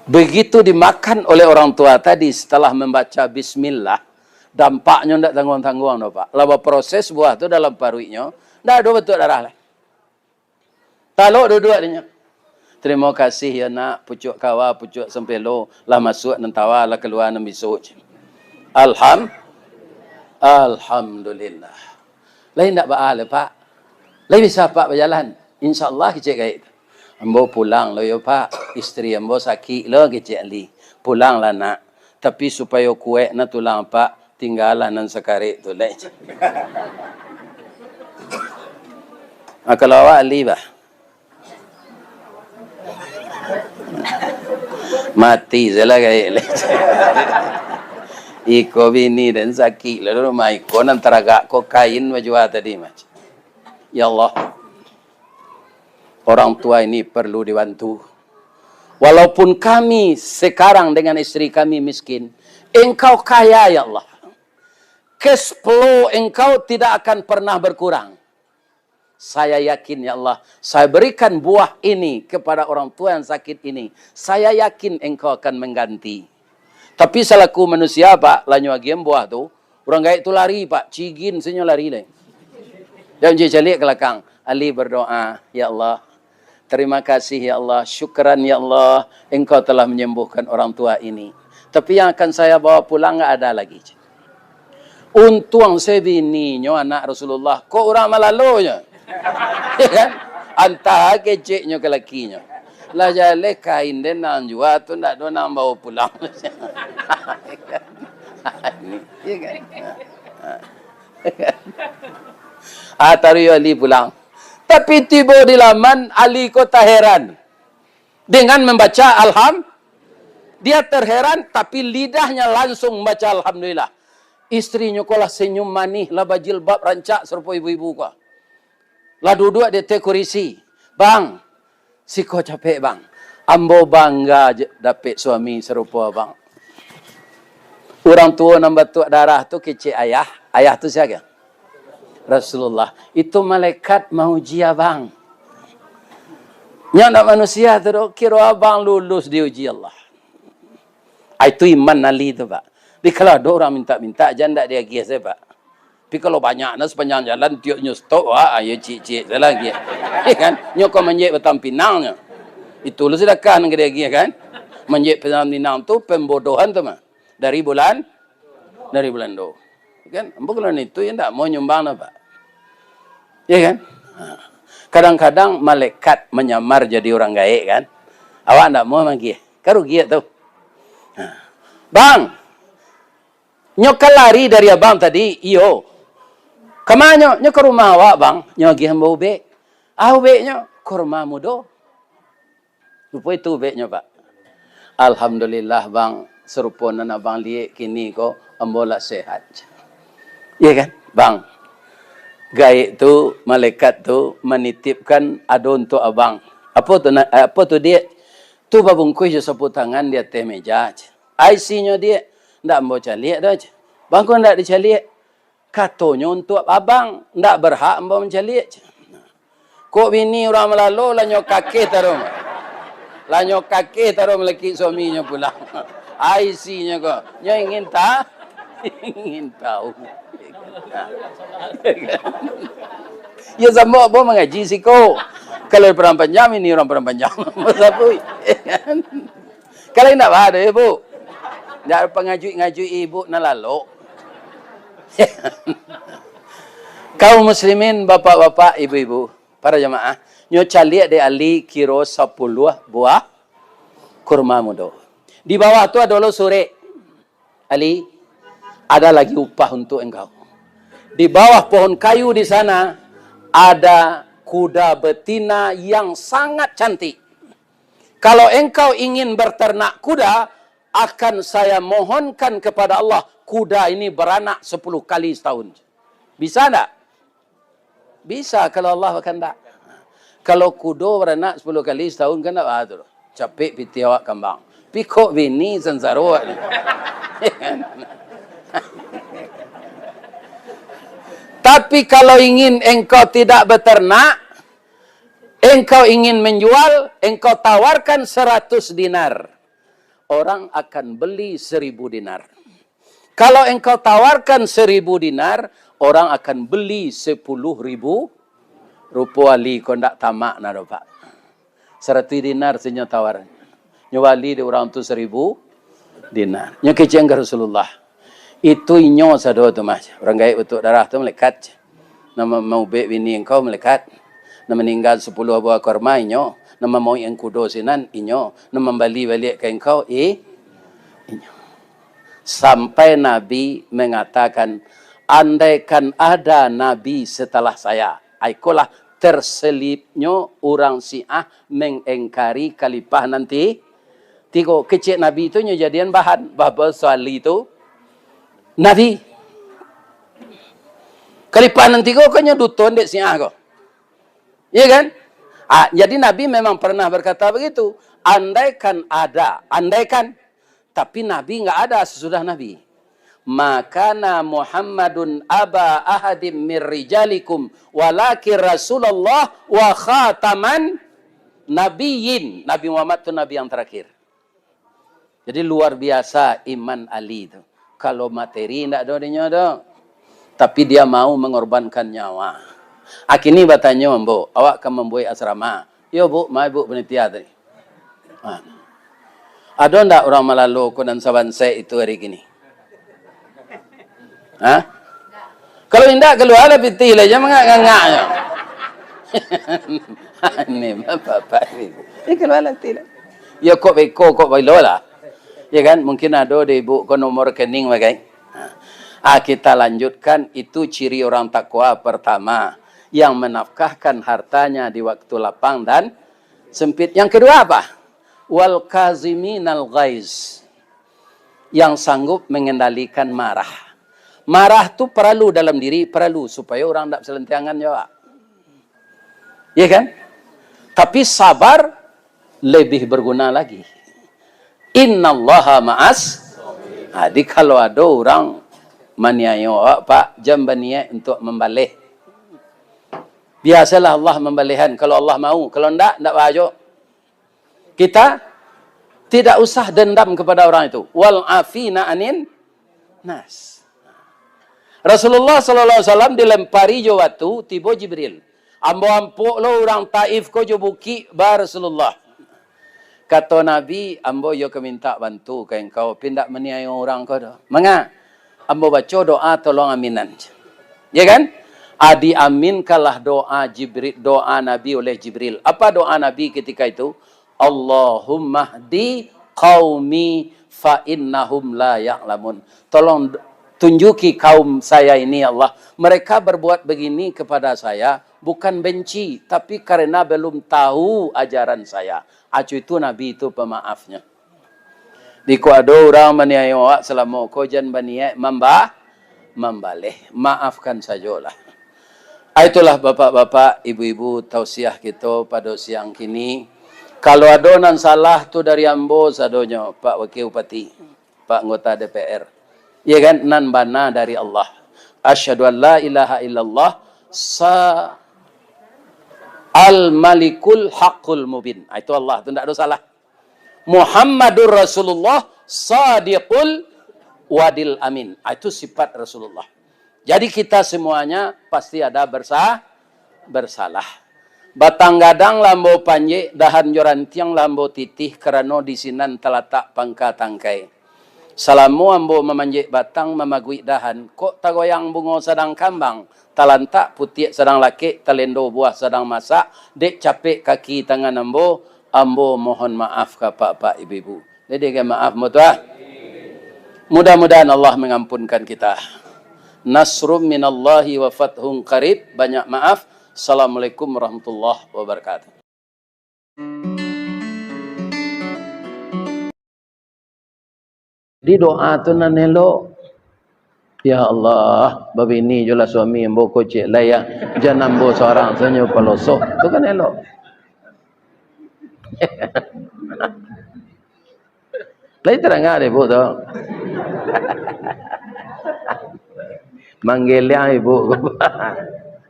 Begitu dimakan oleh orang tua tadi setelah membaca bismillah, dampaknyo ndak tangguang-tangguang doh, Pak. Lah baproses buah tu dalam paruiknyo, ndak ado batuak darah lai. Talok duduak dinyo. "Tarimo kasih ya, Nak, pucuak kawa, pucuak sampelo, lah masuak nan tawa, lah kalua nan bisuak." Alham-, Alhamdulillah. Lai ndak baa lai, Pak? Lai bisa Apak bajalan? Insya Allah, kecek gaek tu. Ambo pulang lo yo, Pak. Istri ambo sakik lo, kecek Ali. Pulanglah, Nak. Tapi supayo kuaik na tulang Apak, tinggalah nan sakarek tu lai. Ah, kalau awak Ali, bah. Mati salah gaek lai. Iko bini den sakik lah rumah iko nan taragak ko kain bajua tadi mah. Ya Allah. Orang tua ini perlu dibantu. Walaupun kami sekarang dengan istri kami miskin, Engkau kaya, ya Allah. Cash flow Engkau tidak akan pernah berkurang. Saya yakin, ya Allah, saya berikan buah ini kepada orang tua yang sakit ini. Saya yakin Engkau akan mengganti. Tapi salaku manusia, Pak, lah nyo agiah buah tu, urang gaek tu lari, Pak, cigin sajo lari lai. Dak mancaliak ka balakang. Ali berdoa, "Ya Allah, terima kasih ya Allah, syukran ya Allah, Engkau telah menyembuhkan orang tua ini. Tapi yang akan saya bawa pulang nggak ada lagi." Untuang se bininyo anak Rasulullah, kok urang malalonyo. Ya kan? Antah keceknyo ka lakinyo. Lah jaleh kain den nan jua tu, ndak ado nan bao pulang. Ini, ya kan? Ah, taruih Ali pulang. Tapi tibo di laman, Ali ko taheran dengan mambaca alham-, dia terheran, tapi lidahnya langsung mambaca alhamdulillah. Istrinyo ko lah senyum manih, lah bajilbab rancak sarupo ibu-ibu ko. Lah duduak di ateh kurisi. "Bang, siko capek, Bang. Ambo bangga je dapek suami sarupo Abang." Urang tuo nan batuak darah tu kecek ayah. Ayah tu sia? Rasulullah. Itu malaikat mauji abang. Nyo ndak manusia tu doh, kiro abang lulus diuji Allah. Ah, itu iman Ali tu, Pak. Tapi kalau ado urang mintak-mintak, jan ndak diagiah sajo, Pak. Tapi kalau banyak nah sapanjang jalan, tiok nyo stop, wah, ayo ciek-ciek sajo lah agiah. Ya kan? Nyo ko manjek batang pinang nyo. Itu lo sadakah nan ka diagiah kan? Manjek batang pinang tu pembodohan tu mah. Dari bulan, dari bulan tu. Kan? Ambo kalau itu, ya ndak mau nyumbang lah, Pak. Ya kan? Ha. Kadang-kadang malaikat manyamar jadi urang gaek kan. Awak ndak mau magiah. Kan rugi tu. Ha. "Bang, nyo ka lari dari abang tadi?" "Iyo." "Ka ma nyo?" "Nyo ka rumah awak, Bang. Nyo agiah ambo ubek." "Ah, ubeknyo?" "Kurma mudo." Rupo itu ubeknyo, Pak. "Alhamdulillah, Bang, sarupo nan abang liek kini ko, ambo lah sehat." Iya kan? "Bang, gaek tu, malaikat tu manitipkan ado untuak abang." "Apo tu, nak, apo tu, Diak?" "Tu babungkuih jo sapu tangan di ateh meja." "Ai isinyo, Diak?" "Ndak ambo caliak doh." "Bang, kok ndak dicaliak?" "Katonyo untuak abang, ndak berhak ambo mancaliak." Kok bini urang malalo, lah nyo kakeh taruih. Lah nyo kakeh taruih malakik suaminyo pulang. Ai isinyo ko, nyo ingin ta-, ingin tahu. Ya, samo ambo mangaji siko. Kalau urang panjang, ini urang panjang. Basapui. Kalau indak baa doh, Ibu. Indak pangajuik-ngajuik Ibu nan lalok. Kaum muslimin, bapak-bapak, ibu-ibu, para jamaah, nyo caliak dek Ali kiro sapuluah buah kurma mudo. Di bawah tu ado lo surek, "Ali, ada lagi upah untuk engkau. Di bawah pohon kayu di sana, ada kuda betina yang sangat cantik. Kalau engkau ingin berternak kuda, akan saya mohonkan kepada Allah, kuda ini beranak sepuluh kali setahun." Bisa ndak? Bisa, kalau Allah bakandak. Kalau kudo baranak sepuluh kali setahun, kan ndak baa tu. Capek pitih awak kambang. Pikok bini sansaro awak ni. Tapi kalau ingin engkau tidak beternak, engkau ingin menjual, engkau tawarkan seratus dinar. Orang akan beli seribu dinar. Kalau engkau tawarkan seribu dinar, orang akan beli sepuluh ribu. Rupo Ali ko ndak tamak nah doh, Pak. Saratuih dinar sajo nyo tawar. Nyo bali dek urang tu saribu dinar. Nyo kecek ka Rasulullah. Itu inyo sado tu mah. Urang gaek batuak darah tu malaikat. Nan ma-, maubek bini engkau malaikat. Nan maningga sapuluah buah kurma inyo. Nan mamauik kudo sinan inyo. Nan mambali baliak ka engkau, i-, inyo. Sampai Nabi mengatakan, "Andaikan ada Nabi setelah saya." Ai, ikolah terselipnyo urang Syiah mengingkari khalifah nan ti-, tigo. Kecek Nabi tu nyo jadian bahan, bahwa Ali tu Nabi. Khalifah nan tigo ko nyo duton dek Syiah ko. Iya kan? Ah, jadi Nabi memang pernah berkata begitu, "Andaikan ada, andaikan." Tapi Nabi nggak ada sesudah Nabi. "Ma kana Muhammadun aba ahadim mir rijalikum, walakin Rasulullah wa khataman nabiyyin." Nabi Muhammad tu nabi yang terakhir. Jadi, luar biasa iman Ali tu. Kalau materi ndak ado dinyo tu. Tapi dia mau mengorbankan nyawa. Akini batanyo ambo, "Awak ka mambuek asrama?" "Iyo, Bu, ma Ibu panitia tadi." Ha. Ado ndak urang malalo ko nan sabansek itu ari kini? Ha? Kalau indak, kalualah pitih lah, jan mangangak-ngangak nyo. Ini bapak-bapak ni. Eh, kalualah pitih lah. Ya, kok beko, kok bailo lah. Ya kan? Mungkin ado di ibu ko nomor rekening bagai. Ha. Ah, kita lanjutkan, itu ciri orang takwa pertama, yang menafkahkan hartanya di waktu lapang dan sempit. Yang kedua apa? Wal kaziminal ghaiz, yang sanggup mengendalikan marah. Marah tu paralu dalam diri, paralu supaya urang dak salantiangan jo awak. Iya kan? Tapi sabar lebih berguna lagi. Innallaha ma'as. Jadi kalau ado urang maniayo awak, Pak, jan baniat untuk mambaleh. Biasalah Allah mambalehan. Kalau Allah mau, kalau ndak, ndak bahajo. Kita tidak usah dendam kepada orang itu. Wal afina anin nas. Rasulullah sallallahu alaihi wasallam dilempari jo batu, tibo Jibril. "Ambo ampok lo urang Taif ko jo bukik ba Rasulullah." Kato Nabi, "Ambo iyo ka mintak bantu ka engkau, pi ndak maniayo urang ko doh." Manga? Ambo baco doa tolong aminan. Ya kan? Adi aminkanlah doa Jibril, doa Nabi oleh Jibril. Apa doa Nabi ketika itu? "Allahumma hdi qaumi fa innahum la ya'lamun." Tolong d-, tunjuki kaum saya ini, ya Allah. Mereka berbuat begini kepada saya bukan benci, tapi karena belum tahu ajaran saya. Acu itu Nabi itu pemaafnya. Diko ado urang maniayo awak salamo ko, jan baniat mamba-, mambaleh. Maafkan sajolah. Ah, itulah bapak-bapak, ibu-ibu, tausiah kito pado siang kini. Kalau ado nan salah tu dari ambo sadonyo, Pak Wakil Bupati, Pak Anggota D P R. Iya kan? Nan bana dari Allah. Asyhadu an la ilaha illallah sa-, al-malikul haqqul mubin. Ah, itu Allah tu, ndak ado salah. Muhammadur Rasulullah sadiqul wadil amin. Ah, itu sifat Rasulullah. Jadi kita semuanya pasti ada bersa-, bersalah. Batang gadang lah ambo panjek, dahan jo rantiang lah ambo titih, karano di sinan talatak pangka tangkai. Salamo ambo mamanjek batang, mamaguik dahan, kok tagoyang bungo sadang kambang, talantak putiak sadang lakek, talendo buah sadang masak, dek capek kaki tangan ambo, ambo mohon maaf ka apak-apak ibu-ibu. Jadi, agak maaf, mutuah. Mudah-mudahan Allah mengampunkan kita. Nasrum minallahi wa fathun qarib. Banyak maaf. Assalamualaikum warahmatullahi wabarakatuh. Di doa tu nan elok. Ya Allah, babini jo lah suami ambo ko ciek lai, ya. Jan ambo sorang sajo palosoh. Tu kan elok. Lai tadanga dek ibu tu. Manggeliang ibu.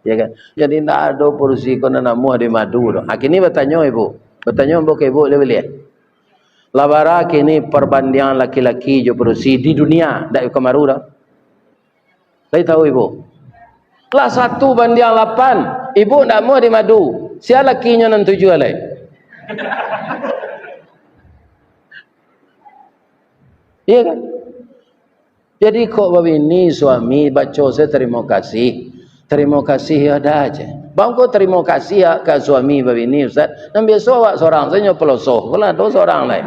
Ya kan? Jadi ndak ado padusi ko nan namuah di madu tu. Ah, kini batanyo ibu. Batanyo ambo ka ibu lai buliah. Lah bara kini parbandiangan laki-laki jo padusi di dunia, ndak ka maru doh. Lai tahu ibu? Lah satu bandiang lapan, ibu ndak muah di madu. Sia lakinyo nan tujuah lai? Iya kan? Jadi kok babini suami baco se tarimo kasih. Tarimo kasih yo dah je. Bang ko tarimo kasih ya ka suami babini, Ustaz. Nan biaso awak sorang sajo palosoh. Ko lah ado sorang lai.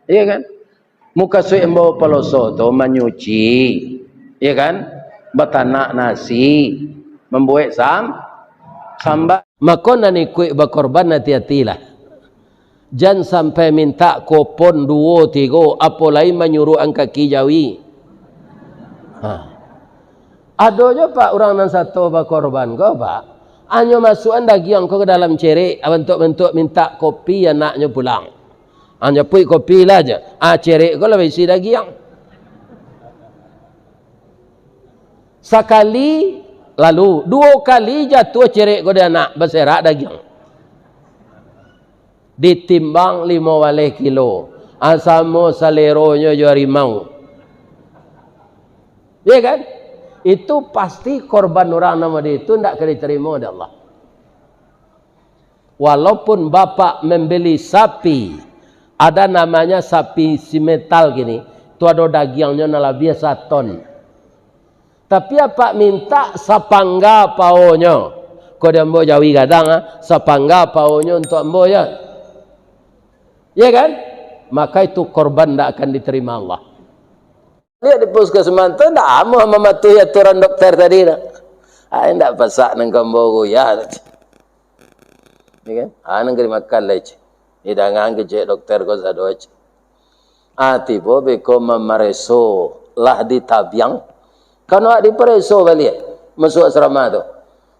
Iya kan? Mukasuik ambo palosoh tu manyuci, iya kan? Batanak nasi, mambuek sam-, samba. Mako nan ikuik bakorban, ati-atilah. Jan sampai mintak kupon duo tigo, apo lai manyuruakan kaki jawi. Ha. Ado jo, Pak, urang nan sato bakorban ko, Pak. Anyo masuakan dagiang ko ka dalam cerek, bantuak-bantuak mintak kopi anaknyo pulang. Anyo puik kopi lah je. Ah, cerek ko lah baisi dagiang. Sakali, lalu, duo kali jatuah cerek ko di anak, baserak dagiang. Ditimbang limo baleh kilo. Ah, samo saleronyo jo harimau. Ya kan? Itu pasti korban urang nan model itu ndak ka diterimo dek Allah. Walaupun bapak membeli sapi, ada namanya sapi simental kini, itu ado dagiangnyo nan labiah saton. Tapi apak mintak sapangga paonyo, ko di ambo jawi gadang, ah, sapangga paonyo untuak ambo, ya. Ya kan? Maka itu korban ndak akan diterima Allah. Liek di puskesmas tu ndak amuah mamatuhi aturan dokter tadi tu. Ai, ndak pasak nan ka ambo goyah tu. Ya kan? Ah, nan ka dimakan lai, ceh. Hidangan kecek dokter ko sado, ceh. Ah, tibo beko mamareso lah ditabiang. Kan awak dipareso baliak masuak asrama tu.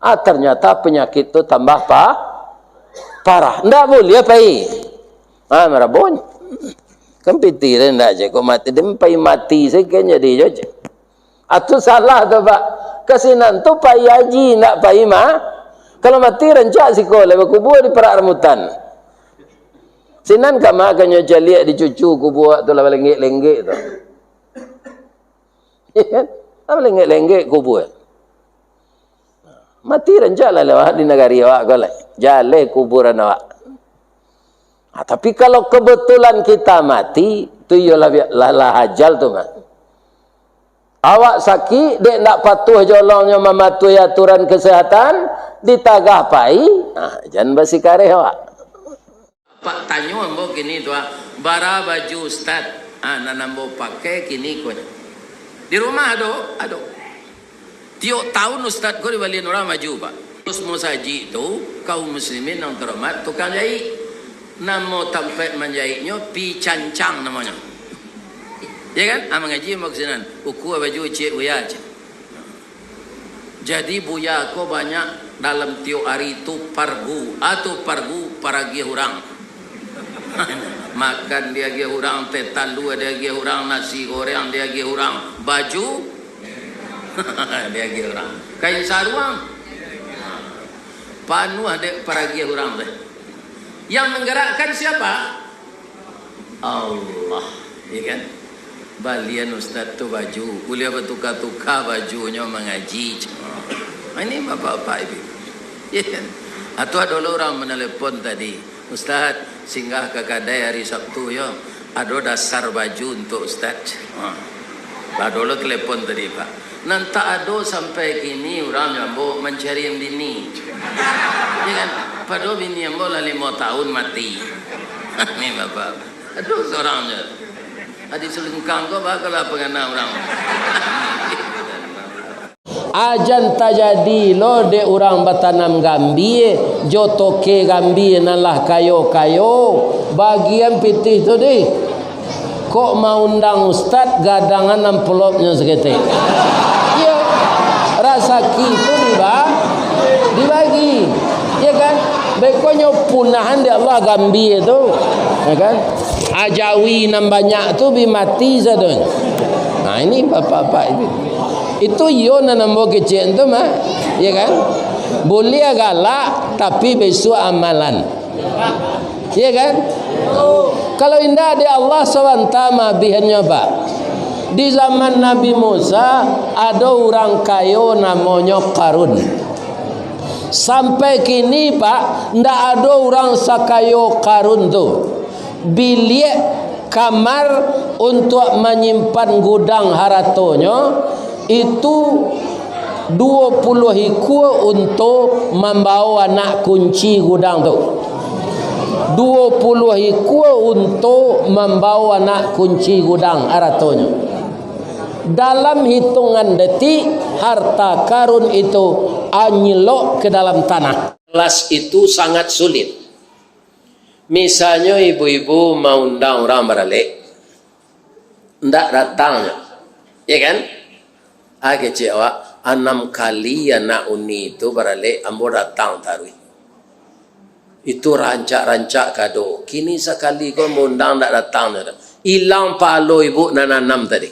Ah, ternyata penyakit tu tambah pa-, parah. Ndak buliah pai. Ah, marabonyo. Kan pitih tu ndak je ko mati. Dia pai mati sajo kan jadi jo je. Atu salah tu, Pak. Ka sinan tu pai haji, ndak pai ma-, kalau mati rancak siko lai bakubua di parak rambutan. Sinan ka ma kanyo caliak di cucu kubua tu lah balenggek-lenggek tu. Ya kan? Lah balenggek-lenggek kubua. Mati rancak lah lewat di nagari awak ko lai. Jaleh kuburan awak. Ah, tapi kalau kebetulan kita mati, tu iyolah bi-, lah, lah ajal tu, Mak. Awak sakik, dek ndak patuah jolongnyo mamatuhi aturan kesehatan, ditagah pai, ah, jan basikareh awak. Pak tanyo ambo kini tu, ah, bara baju ustad, ah, nan ambo pakai kini ko nyo. Di rumah ado? Ado. Tiok taun ustad ko dibalian urang baju, Pak. Terus musajik tu, kaum muslimin nan terhormat, tukang jaik. Namo tampek manjaiknyo, Pi Cancang namonyo. Ya kan? Ah, mangaji ambo ka sinan. Ukua baju ciek buya, ciek. Jadi buya ko banyak dalam tiok ari tu pargu. Ah, tu pargu paragiah urang. Makan diagiah urang, teh talua diagiah urang, nasi goreng diagiah urang, baju diagiah urang. Kain saruang panuah dek paragiah urang teh. Yang menggerakkan siapa? Allah, ya kan? Balian ustad tu baju, buliah batuka-tuka bajunyo mangaji. Ah, ini bapak-bapak ibu-ibu. Ya kan? Atau ado lo urang menelepon tadi, "Ustad, singgah ka kadai hari Sabtu yo, ado dasar baju untuk ustad." Ha. Lah ado lo telepon tadi, Pak. Nan tak ado sampai kini urang jo ambo mancari bini. Ya kan? Padahal bini ambo lah limo taun mati. Ni bapak. Ado surang je. Adi Sulingkang ko bagalah pangana urang. Ajan tajadi lo dek urang batanam gambia, jo toke gambia nan lah kayo-kayo, bagian pitih tu dih. Kok maundang ustad gadangan amplopnyo saketek. Iyo, rasaki tu diba-, dibagi. Ya kan? Bekonyo punahan dek Allah gambia tu. Ya kan? Ajawi nan banyak tu bi mati sadonyo. Nah, ini bapak-bapak itu. Itu iyo nan ambo kecek tu mah. Ya kan? Buliah galak, tapi bisuak amalan. Ya kan? Kalau indak dek Allah sabanta mah abihannyo, Pak. Di zaman Nabi Musa, ado urang kayo namonyo Karun. Sampai kini, Pak, ndak ado urang sakayo Karun tu. Biliak kamar untuak manyimpan gudang haratonyo, itu duo puluah ikua unto mambao anak kunci gudang tu. Duo puluah ikua unto mambao anak kunci gudang haratonyo. Dalam hitungan detik, harta karun itu anyelok ke dalam tanah. Kelas itu sangat sulit. Misalnyo ibu-ibu maundang urang baralek, ndak datang nyo. Ya kan? Ah, kecek awak, anam kali anak uni tu baralek, ambo datang taruih. Itu rancak-rancak kado. Kini sakali ko maundang ndak datang nyo doh. Ilang pahalo ibu nan anam tadi.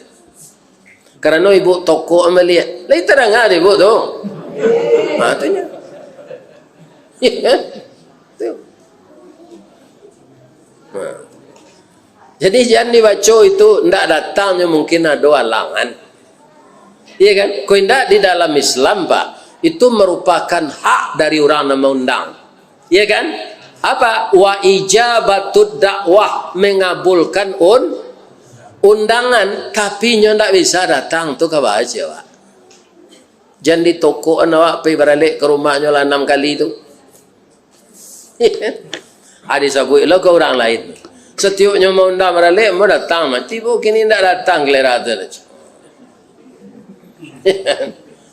Karano ibu tokok maliek. Lai tadanga dek ibu tu. Ha, tu nyo. Ya kan? Tu. Jadi jan dibaco itu ndak datangnyo, mungkin ado alangan. Iya kan? Kok indak, di dalam Islam, Pak, itu merupakan hak dari urang nan maundang. Iya kan? Apa? Wa ijabatud dakwah, mengabulkan un-, undangan, tapi nyo ndak bisa datang tu ka baco, Pak. Jan ditokokan awak pai baralek ka rumahnyo lah anam kali tu. Ado sabuik lo ka urang lain. Satiok nyo maundang baralek, mau datang, mati bu kini ndak datang kalera tu.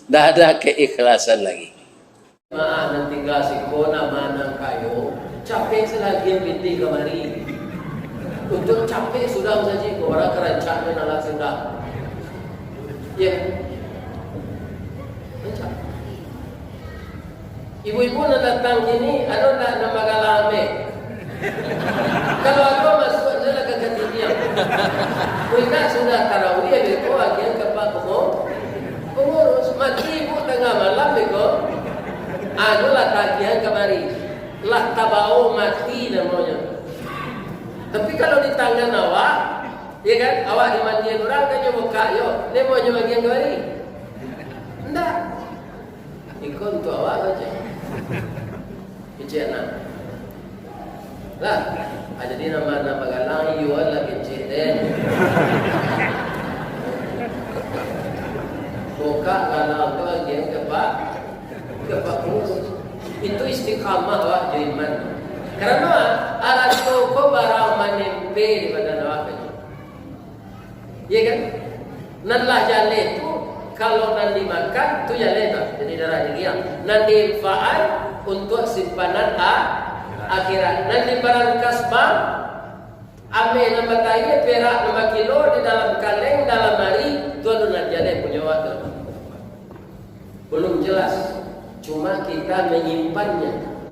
Ndak ada keikhlasan lagi. Jamaah nan tingga siko, nan ma nan kayo, capek salagi pitih kamari. Untuak capek sudah saji ko, urang karancak nan lah sudah. Ya. Rancak. Ibu-ibu nan datang kini, ado ndak nan bagalang ameh? Kalau ado, masuak se lah ka katiniang. Kok indak, sudah tarawih, beko agiahan ka Pak Pengu-, pengurus. Mati ibu tangah malam, beko. Anu lah tagiahan kamari. Lah tabao mati namonyo. Tapi kalau di tangan awak, ya kan, awak dimandian urang, kan nyo bukak yo. Nemo nyo bagian kamari? Ndak. Iko untuak awak sajo. Kecek anak. Lah, ah, jadi nan ma nan bagalang, iyo lah kecek den. Bukak galang tu agiahan ka Pak, ka Pak Pengurus. Itu istiqamah awak jo iman. Karano arato ko barang manempel di badan awak. Iya kan? Nan lah jaleh tu, kalau nan dimakan, tu jaleh tu. Jadi darah daging. Nan diinfakkan untuak simpanan a-, akhirat. Nan dibarangkas bank, ameh nan batayie, perak nan bakilo di dalam kaleng, dalam ari, tu ado nan jaleh punyo awak tu. Belum jelas. Cuma kita menyimpannya.